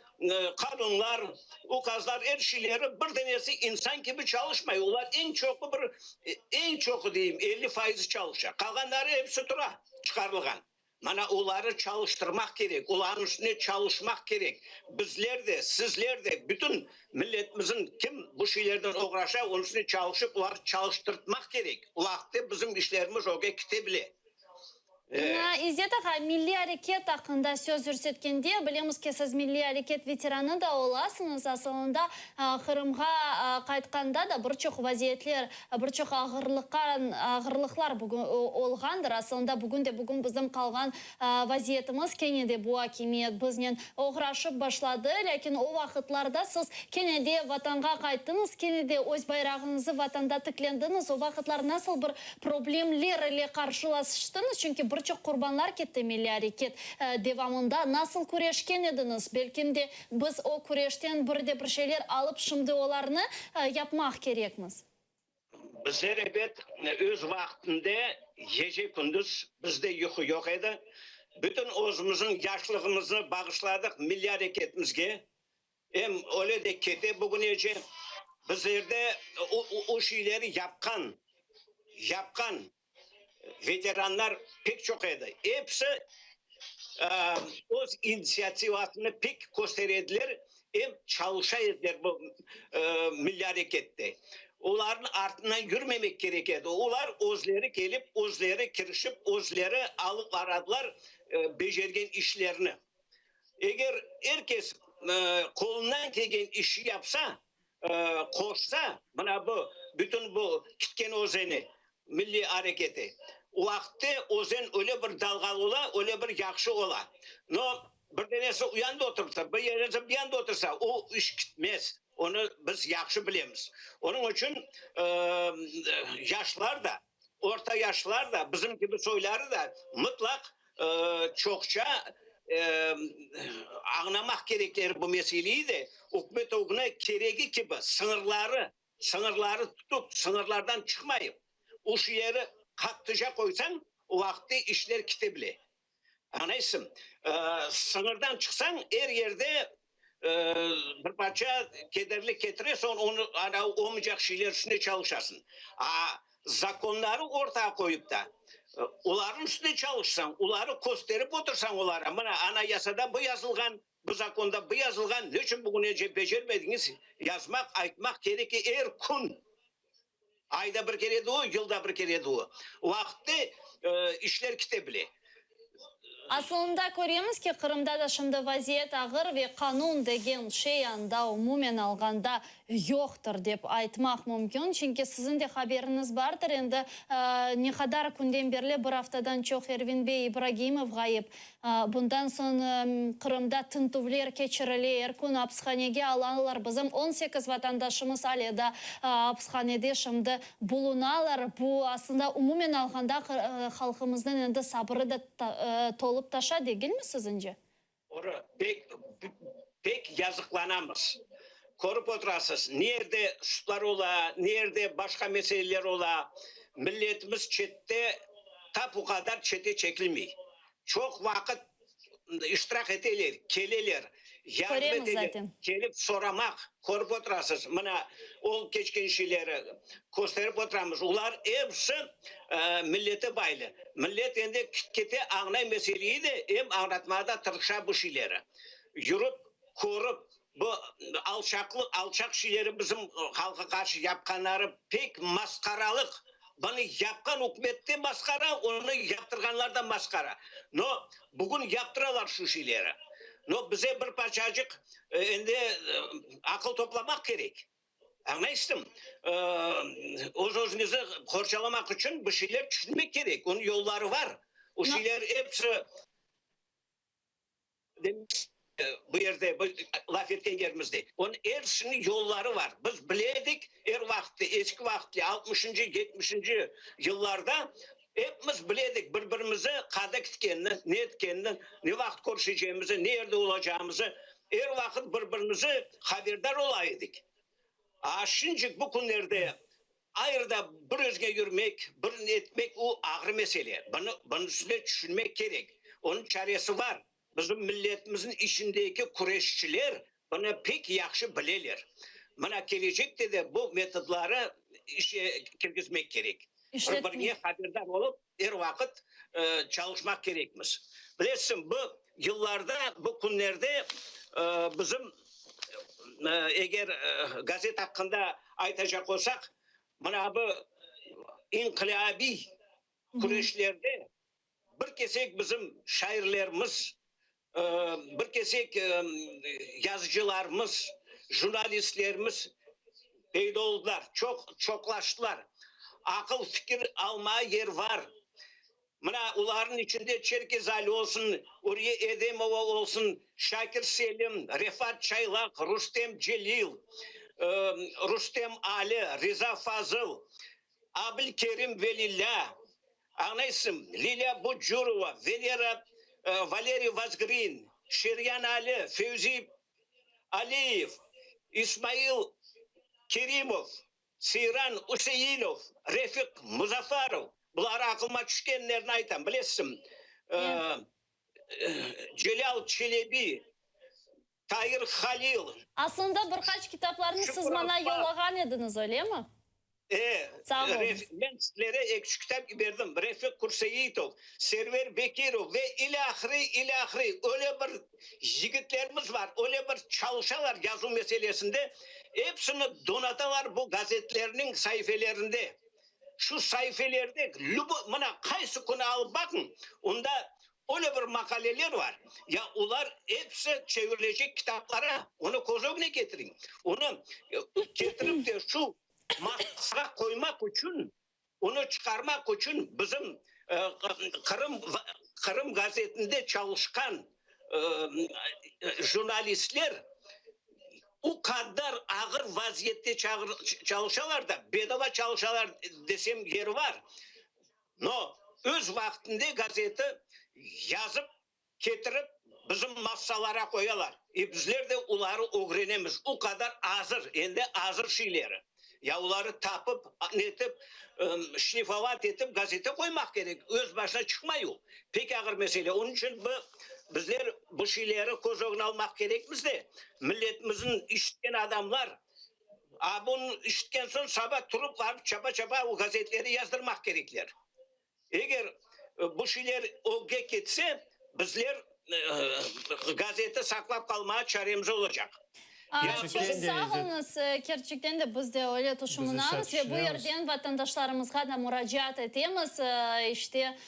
qanunlar, ukazlar, er şeyleri bir denesi insan kibi çalışmay. Olar eñ çoqu bir, eñ çoqu deyim, 50 fayızı çalışa. Qalğanları episi tura, çıqarılğan. Mana oları çalıştırmaq kerek, olarnıñ üstünde çalışmaq kerek. Bizler de, sizler de, bütün milletimizniñ kim bu şeylerden oğraşa, onıñ üstünde çalışıp, olarnı çalıştırtmaq kerek. O vaqıtte bizim işlerimiz ögge kete bile.
İzzet ağa, milliy areket aqqında söz yürsetkende, bilemiz ki, siz milliy areket veteranı da olasıñız. Asılında, Qırımğa qaytqanda da bir çoq vaziyetler, Bir çoq ağırlıqlar bugün olğandır. Asılında bugün de bugün bizim qalğan vaziyetimiz kene de bu akimiyet biznen oğraşıp başladı. Lâkin o vaqıtlarda siz kene de Vatanğa qayttıñız, kene de öz bayrağıñızı Vatanda tiklendiñiz. O vaqıtlar nasıl bir problemler ile qarşılaştıñız? Çünki bir çoq qurbanlar ketti milliy areket devamında. Nasıl küreşken ediñiz? Belkim de biz o küreşten bir de bir şeyler alıp şimdi olarnı yapmaq kerekmiz.
Bizler ebet öz vaqtında gece-kündüz bizde yuqu yoq edi. Bütün özümüzniñ yaşlığımıznı bağışladıq milliy areketimizge. Em öyle de kete bugünece. Bizlerde o şeyleri yapqan, yapqan Veteranlar pek çoq edi. Episi öz inisiativasını pek köstere ediler, em çalışa ediler bu milliy arekette. Olarnıñ artından yürmemek kerek edi. Olar özleri kelip, özleri kirişip, özleri alıp baradılar becergen işlerini. Eger er kes qolundan kelgen işi yapsa, qoşsa, mına bu, bütün bu kitken özeni, milliy areketi, o vaqıtte özen öyle bir dalğalı ola, öyle bir yahşı ola. No, bir denesi u yanda otursa, bir denesi bu yanda otursa, o iş kitmez. Onı biz yahşı bilemiz. Onıñ içün yaşlar da, orta yaşlar da, bizim kibi soyları da mıtlaq çoqça añlamaq kerekler bu meseleyi de, ükümet ögüne keregi kibi sıñırları, sıñırları tutıp, sıñırlardan çıqmayıp, o şeyleri qattıca qoysañ, o vaqıtte işler kete bile. Añlaysıñ? Sıñırdan çıqsañ, er yerde bir parça kederlik ketire, soñ onı ana olmaycaq şeyler üstünde çalışasıñ. A zakonları ortağa qoyıp da, olarnıñ üstünde çalışsañ, oları kösterip otursañ olara, mına Anayasada bu yazılğan, bu zakonda bu yazılğan, ne içün bugünece becermediñiz, yazmaq, aytmaq kerek ki, er kün. Ayda bir kere de o, yılda bir kere de o. Vaqıtte işler kete bile.
Asılında köremiz ki, Qırımda da şimdi vaziyet ağır ve qanun degen şey anda umumen alğanda yoqtır dep aytmaq mümkün. Çünki siziñ de haberiñiz bardır, endi ne qadar künden berli, bir aftadan çoq Ervin bey İbragimov ğayıp. Bundan soñ Qırımda tintüvler keçirile, er kün apishanege alalar. Bizim 18 vatandaşımız ale da apishanede şimdi bulunalar. Bu, aslında, umumen alğanda, halqımıznıñ endi sabırı da tolıp taşa, degilmi siziñce?
Doğru, pek, pek yazıqlanamız. Körip oturasız, ne yerde sudlar ola, ne yerde başqa meseleler ola, milletimiz çette tap o qadar çete çekilmey. Çoq vaqıt iştirak eteler, keleler, yardım
Köremiz
eteler,
zaten.
kelip soramaq, körip oturasız, mına, olıp keçken şeyleri kösterip oturamız. Olar episi millete baylı. Millet endi kete añlay meseleyi de, em añlatmağa da tırışa bu şeyleri. Yürip, körip, bu alçaqlıq, alçaq şeyleri bizim halqqa qarşı yapqanları pek masqaralıq. Bunı yapqan ükümet de masqara, onı yaptırğanlar da masqara. No, bugün yaptıralar şu şeyleri. No, bize bir parçacıq endi aqıl toplamaq kerek. Añlaysızmı? Öz-özüñizni qorçalamaq içün bir şeyler tüşünmek kerek. Onıñ yolları bar. O şeyler episi. Bu yerde, bu laf etken yerimizde, onıñ ersiniñ yolları bar. Biz bile edik, er vaqıtte, eski vaqıtte, altmışıncı, yetmişinci yıllarda epimiz bile edik bir-birimizi qada ketkenini, ne etkenini, ne vaqıt körüşecegimizi, ne yerde olacağımızı, er vaqıt bir-birimizi haberdar ola edik. A şimcik bu künlerde Ayrı da bir özge yürmek, bir etmek o ağır mesele. Bunı, bunıñ üstünde tüşünmek kerek. Onıñ çaresi bar. Bizim milletimizniñ içindeki küreşçiler bunı pek yahşı bileler. Mına kelecekte de bu metodları işe kirgizmek kerek. Bir-birine haberdar olıp, er vaqıt çalışmaq kerekmiz. Bilesiñ, bu yıllarda, bu künlerde bizim, eger gazet aqqında aytacaq olsaq, mına bu inqilâbiy küreşlerde bir kesek bizim şairlerimiz, bir kesek yazıcılarımız, jurnalistlerimiz peyda oldılar, çoq, çoqlaştılar. Aqıl, fikir almağa yer var. Mına olarnıñ içinde Çerkez Ali olsun, Uriye Edemova olsun, Şakir Selim, Refat Çaylaq, Rustem Celil, Rustem Ali, Riza Fazıl, Abilkerim Velillâ, Añlaysıñ, Lilâ Bucurova, Venera, Valeriy Vozgrin, Şeryan Ali, Fevzi Aliyev, İsmail Kerimov, Seyran Üseinov, Refiq Muzafarov, bular aqlıma tüşkenlerini aytam, bilesiñ, Celâl Çelebi, Tair Halil.
Aslında bir qaç kitaplarnı siz maña yollağan ediñiz, öylemi?
E,
Sağ oluñız.
Men sizlere eki-üç kitap yiberdim, Refiq Kurseitov, Server Bekirov ve ilâhre, ilâhre. Öyle bir yigitlerimiz bar, öyle bir çalışalar yazuv meselesinde, epsini donatalar bu gazetlerniñ saifelerinde. Şu saifelerde lüboy, mına qaysı künü alıp baqıñ, onda Öyle bir maqaleler bar, ya olar episi çevirilecek kitaplara, onı köz ögüne ketiriñ. Onı ketirip de şu masağa qoymaq içün, onı çıqarmaq içün bizim Qırım Qırım gazetinde çalışqan jurnalistler. O qadar ağır vaziyette çalışalar da, bedava çalışalar desem yeri var, no, öz vaqtında gazeti yazıp ketirip bizim massalara qoyalar. E bizler de oları ögrenemiz. O qadar azır, endi azır şeyleri. Ya oları tapıp, netip, şlifovat etip gazete qoymaq kerek. Öz başına çıqmay o. Pek ağır mesele. Onıñ içün bu bizler bu şeyleri köz ögüne almaq kerekmiz de, milletimizniñ işitken adamlar, a bunı işitken soñ saba turıp barıp çapa-çapa o gazetleri yazdırmaq kerekler. Eger bu şeyler ögge ketse, bizler gazeti saqlap qalmağa çaremiz olacaq.
Çoq sağ oluñız. Kerçekten de biz de öyle tüşünemiz ve bu yerden vatandaşlarımızğa da muracaat etemiz. İşte,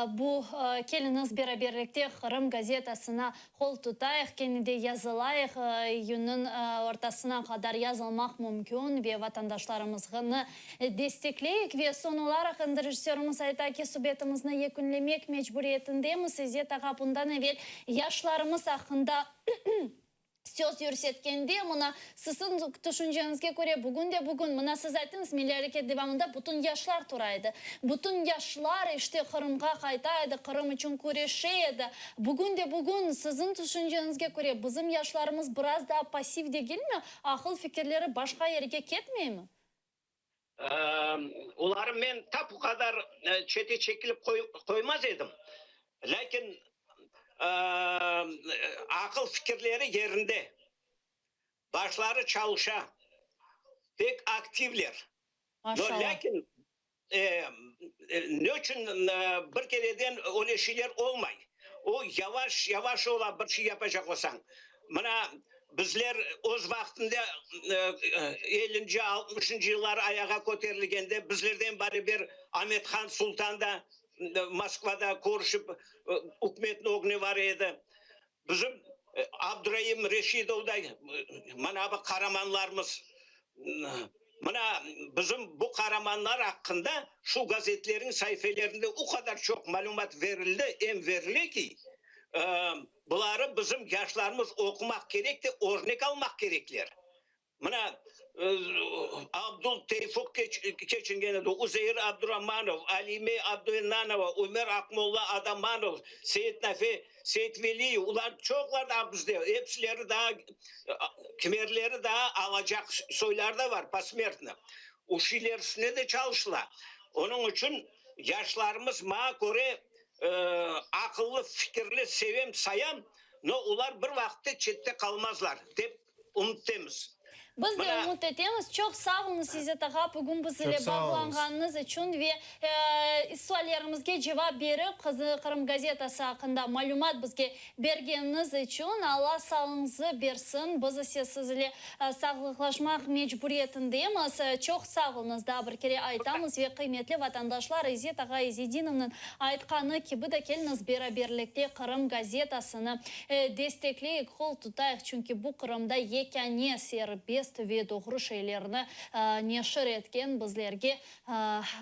bu keliñiz beraberlikte Qırım gazetasına Qol tutayıq, kene de yazılayıq, iyünniñ ortasına qadar yazılmaq mümkün ve vatandaşlarımızğnı destekleyik. Ve soñ olaraq, endi rejissörımız ayta ki, subetimizni yekünlemek mecburiyetindemiz. İzzet ağa, bundan evel yaşlarımız aqqında söz yürsetkende, mına, Siziñ tüşünceñizge köre, bugün de bugün, mına siz ayttıñız, milliy areket devamında bütün yaşlar tura edi. Bütün yaşlar, işte, Qırımğa qayta edi, Qırım içün küreşe edi. Bugün de bugün, siziñ tüşünceñizge köre, bizim yaşlarımız biraz daa passiv degilmi, aqıl-fikirleri başqa yerge ketmeymi?
Oları men tap o qadar çete çekilip qoymaz edim. Lâkin aqıl-fikirleri yerinde. Başları çalışa, pek aktivler.
Maşallah.
Lâkin ne içün bir kereden öyle şeyler olmay? O yavaş yavaş ola bir şey yapacaq olsañ. Mına bizler öz vaqtında ellinci, altmışıncı yılları ayağa köterilgende bizlerden baraber Amet-Han Sultan da Moskvada körüşip ükümetniñ ögüne bara edi. Bizim Abduraim Reşidovday mana bu qaramanlarımız, mına bizim bu qaramanlar aqqında şu gazetlerniñ saifelerinde o qadar çoq malümat verildi, em verile ki, buları bizim yaşlarımız oqumaq kerek de, örnek almaq kerekler. Mına, Abdul Teyfuq keçingen edi, Uzeir Abduramanov, Alime Abduennanova, Ümer Aqmolla Adamanov, Seit Nafe Seitveliyev, olar çoqlar daa bizde, episileri daa, kimerleri daa alacaq soyları da var, posmertno. O şeyler üstünde de çalışıla. Onıñ içün yaşlarımız, maña köre, aqıllı, fikirli, sevem, sayam, no olar bir vaqıtte çette qalmazlar, dep Ümüttemiz.
Biz de ümüt etemiz. Çoq sağ oluñız, İzzet ağa, bugün biz ile bağlanğanıñız içün ve suallerimizge cevap berip, Qırım gazetası aqqında malümat bizge bergeniñiz içün. Alla sağlığıñızı bersin. Biz ise siz ile sağlıqlaşmaq mecburiyetindemiz. Çoq sağ oluñız, daa bir kere aytamız ve qıymetli vatandaşlar, İzzet ağa İzedinovnıñ aytqanı kibi de keliñiz beraberlikte Qırım gazetasını Destekleyik, qol tutayıq, çünki bu Qırımda yekâne serbest ve doğru şeylerni neşir etken, bizlerge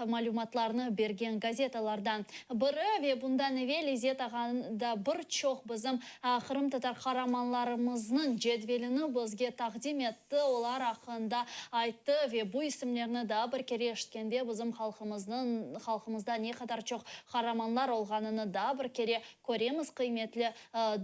malümatlarnı bergen gazetalardan biri. Ve bundan evel İzzet ağa da bir çoq bizim qırımtatar qaramanlarımıznıñ cedvelini bizge taqdim etti, olar aqqında ayttı ve bu isimlerni daa bir kere eşitkende bizim halqımıznıñ, halqımızda ne qadar çoq qaramanlar olğanını daa bir kere Köremiz, qıymetli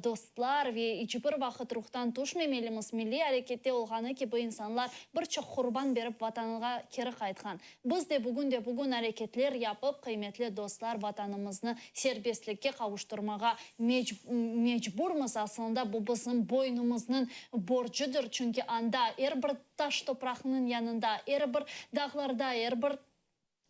dostlar, ve iç bir vaqıt ruhtan tüşmemelimiz, milliy arekette olğanı kibi insanlar bir çoq qurban berip Vatanğa keri qaytqan. Biz de bugün de bugün areketler yapıp, qıymetli dostlar, Vatanımıznı serbestlikke qavuştırmağa mecburmız, aslında bu bizim boynumıznıñ borcudır, çünki anda er bir taş topraqnıñ yanında, er bir dağlarda, er bir.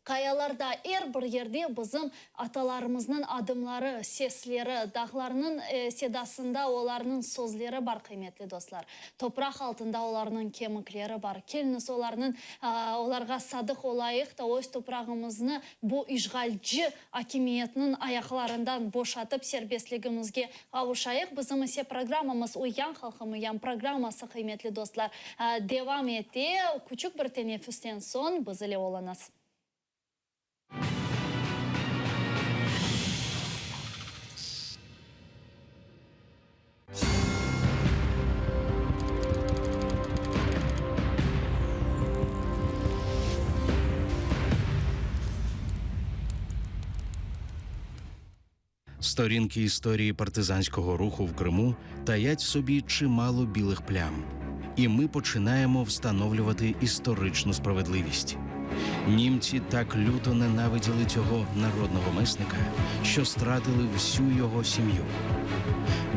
Qayalarda, er bir yerde bizim atalarımıznıñ adımları, sesleri, dağlarnıñ sedasında olarnıñ sözleri bar, qıymetli dostlar. Topraq altında olarnıñ kemikleri bar. Keliñiz, olarnıñ, olarğa sadıq olayıq da, öz toprağımıznı bu işğalci akimiyetniñ ayaqlarından boşatıp, serbestligimizge qavuşayıq. Bizim ise programmamız Uyan, halqım, uyan programması, qıymetli dostlar, devam ete. Küçük bir teneffüsten soñ biz ile oluñız.
Сторінки історії партизанського руху в Криму таять в собі чимало білих плям, і ми починаємо встановлювати історичну справедливість. Німці так люто ненавиділи цього народного месника, що стратили всю його сім'ю.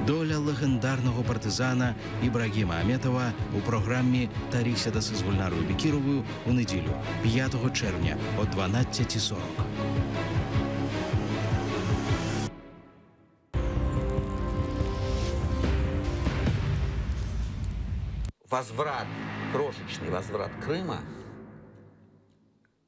Доля легендарного партизана Ібрагіма Аметова у програмі Таріх Сядаси з Гульнарою Бекіровою у неділю, 5 червня о 12.40.
Возврат, крошечный возврат Крыма,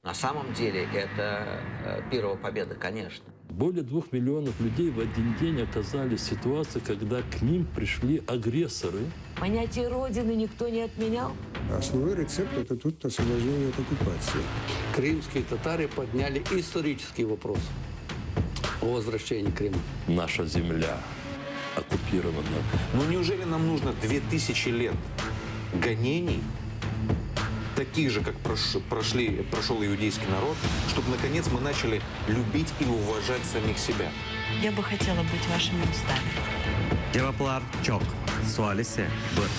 на самом деле это э, первая победа, конечно.
Более двух миллионов людей в один день оказались в ситуации, когда к ним пришли агрессоры.
Понятие Родины никто не отменял.
Основной рецепт – это тут освобождение от оккупации.
Крымские татары подняли исторический вопрос о возвращении Крыма.
Наша земля оккупирована.
Но неужели нам нужно 2000 лет гонений, таких же, как прошли, прошел иудейский народ, чтобы, наконец, мы начали любить и уважать самих себя?
Я бы хотела быть вашими устами.
Cevaplar çoq, sual ise bir.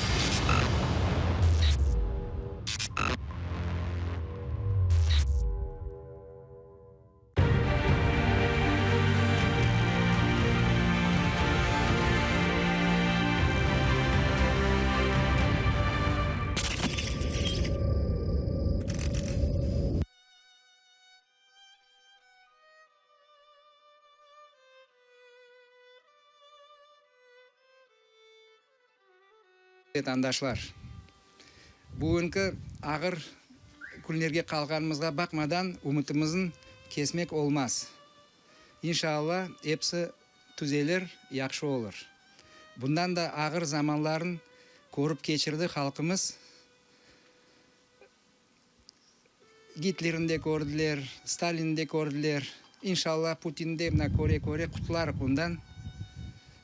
Vetandaşlar! Bugünki ağır künlerge qalğanımızğa baqmadan, ümütimizni kesmek olmaz. İnşaAllah, episi tüzelir, yahşı olur. Bundan da ağır zamanlarnı körip keçirdi halqımız. Gitlerni de kördiler, Stalinni de kördiler. İnşaAllah, Putinni de mına köre-köre qutularıq ondan.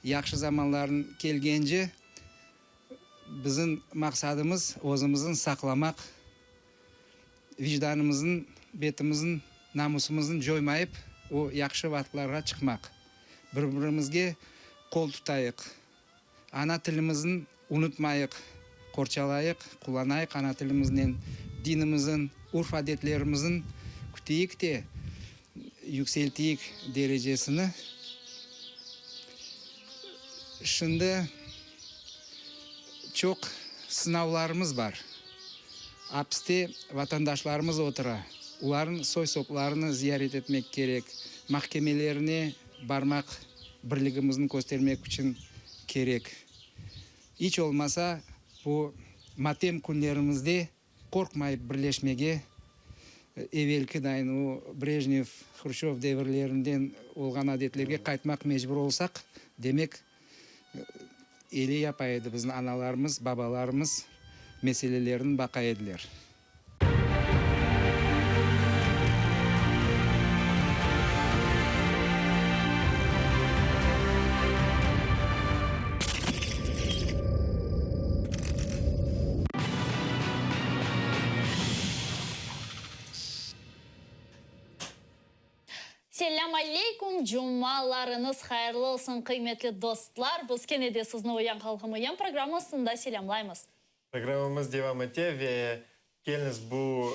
Yahşı zamanlarnıñ kelgence bizim maqsadımız özümizni saqlamaq, vicdanımıznıñ, betimizniñ, namusımıznı coymayıp, o yahşı vaqıtlarğa çıqmaq. Bir-birimizge qol tutayıq. Ana tilimizni unutmayıq, qorçalayıq, qullanayıq ana tilimiznen, dinimizin, urf-adetlerimizin küteyik te, yükselteyik derecesini. Şimdi çoq sınavlarımız bar. Apiste vatandaşlarımız otura, olarnıñ soy-soplarını ziyaret etmek kerek, mahkemelerine barmaq birligimizni köstermek içün kerek. İç olmasa, bu matem künlerimizde qorqmayıp birleşmege, evelki dayın o Brejnev, Hruşçov devirlerinden olğan adetlerge qaytmaq mecbur olsaq, demek, ele yapa edi bizim analarımız, babalarımız meselelerini baqa ediler.
Selâm aleyküm, cumalarıñız hayırlı olsun, qıymetli dostlar! Biz kene de sizni Uyan halqım, uyan programmasında selâmlaymız.
Programmamız devam ete ve keliñiz bu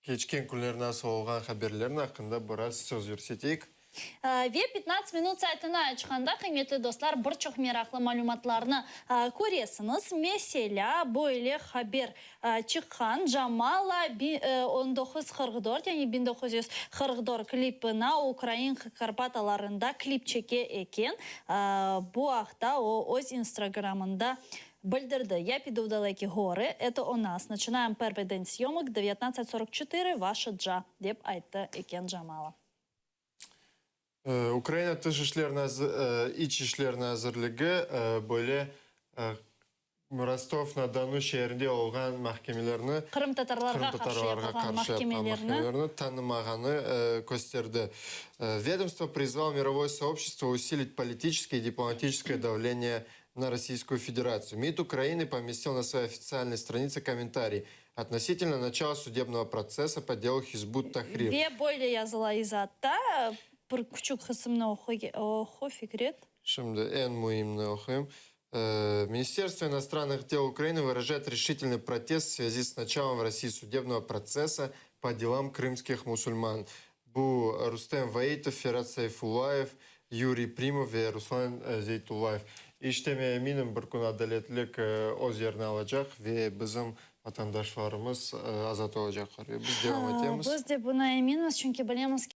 keçken künler nasıl olğan haberlerniñ aqqında biraz söz yürseteyik.
Ve pitnats minut saytını açqanda, qıymetli dostlar, bir çoq meraqlı malümatlarnı köresiñiz. Meselâ, böyle haber çıqqan, Jamala 1944, yani 1944 klipına ukrain Karpatalarında klip çeke eken. Bu aqta o, öz Instagramında bildirdi. Ya pidu v dalekiye gorı, eto o nas, naçınaem pervıy den syomok, 1944, vaşa ca, dep ayttı eken Jamala.
Ukraina Tış işler İç işler nazirligi böyle Rostov-na-Donu şeerinde olğan mahkemelerni
Qırımtatarlarğa qarşı yapılğan mahkemelerni
tanımağanı kösterdi. Vedomstvo prizvalo mirovoye soobşçestvo usilit politiçeskoye i diplomatiçeskoye davleniye na Rossiyskoyu Federatsiyu. MİD Ukrainy pomestil na svoyey ofitsialnoy stranitse kommentariy otnositelno načala sudebnogo protsessa po delu Hizb ut-Tahrir.
Ve böyle yazıla izatta. Bir küçük qısımnı oqu, Fikret.
Şimdi eñ müimni oquyım. Министерство иностранных дел Украины выражает решительный протест в связи с началом в России судебного процесса по делам крымских мусульман. Bu Rustem Vaitov, Ferat Sayfullayev, Yuriy Primov ve Ruslan Zeytullayev. İşte men eminim, bir kün adaletlik öz yerini alacaq ve bizim vatandaşlarımız azat olacaqlar. Ve biz devam etemiz.
Biz de buna eminmiz, çünki bilemiz.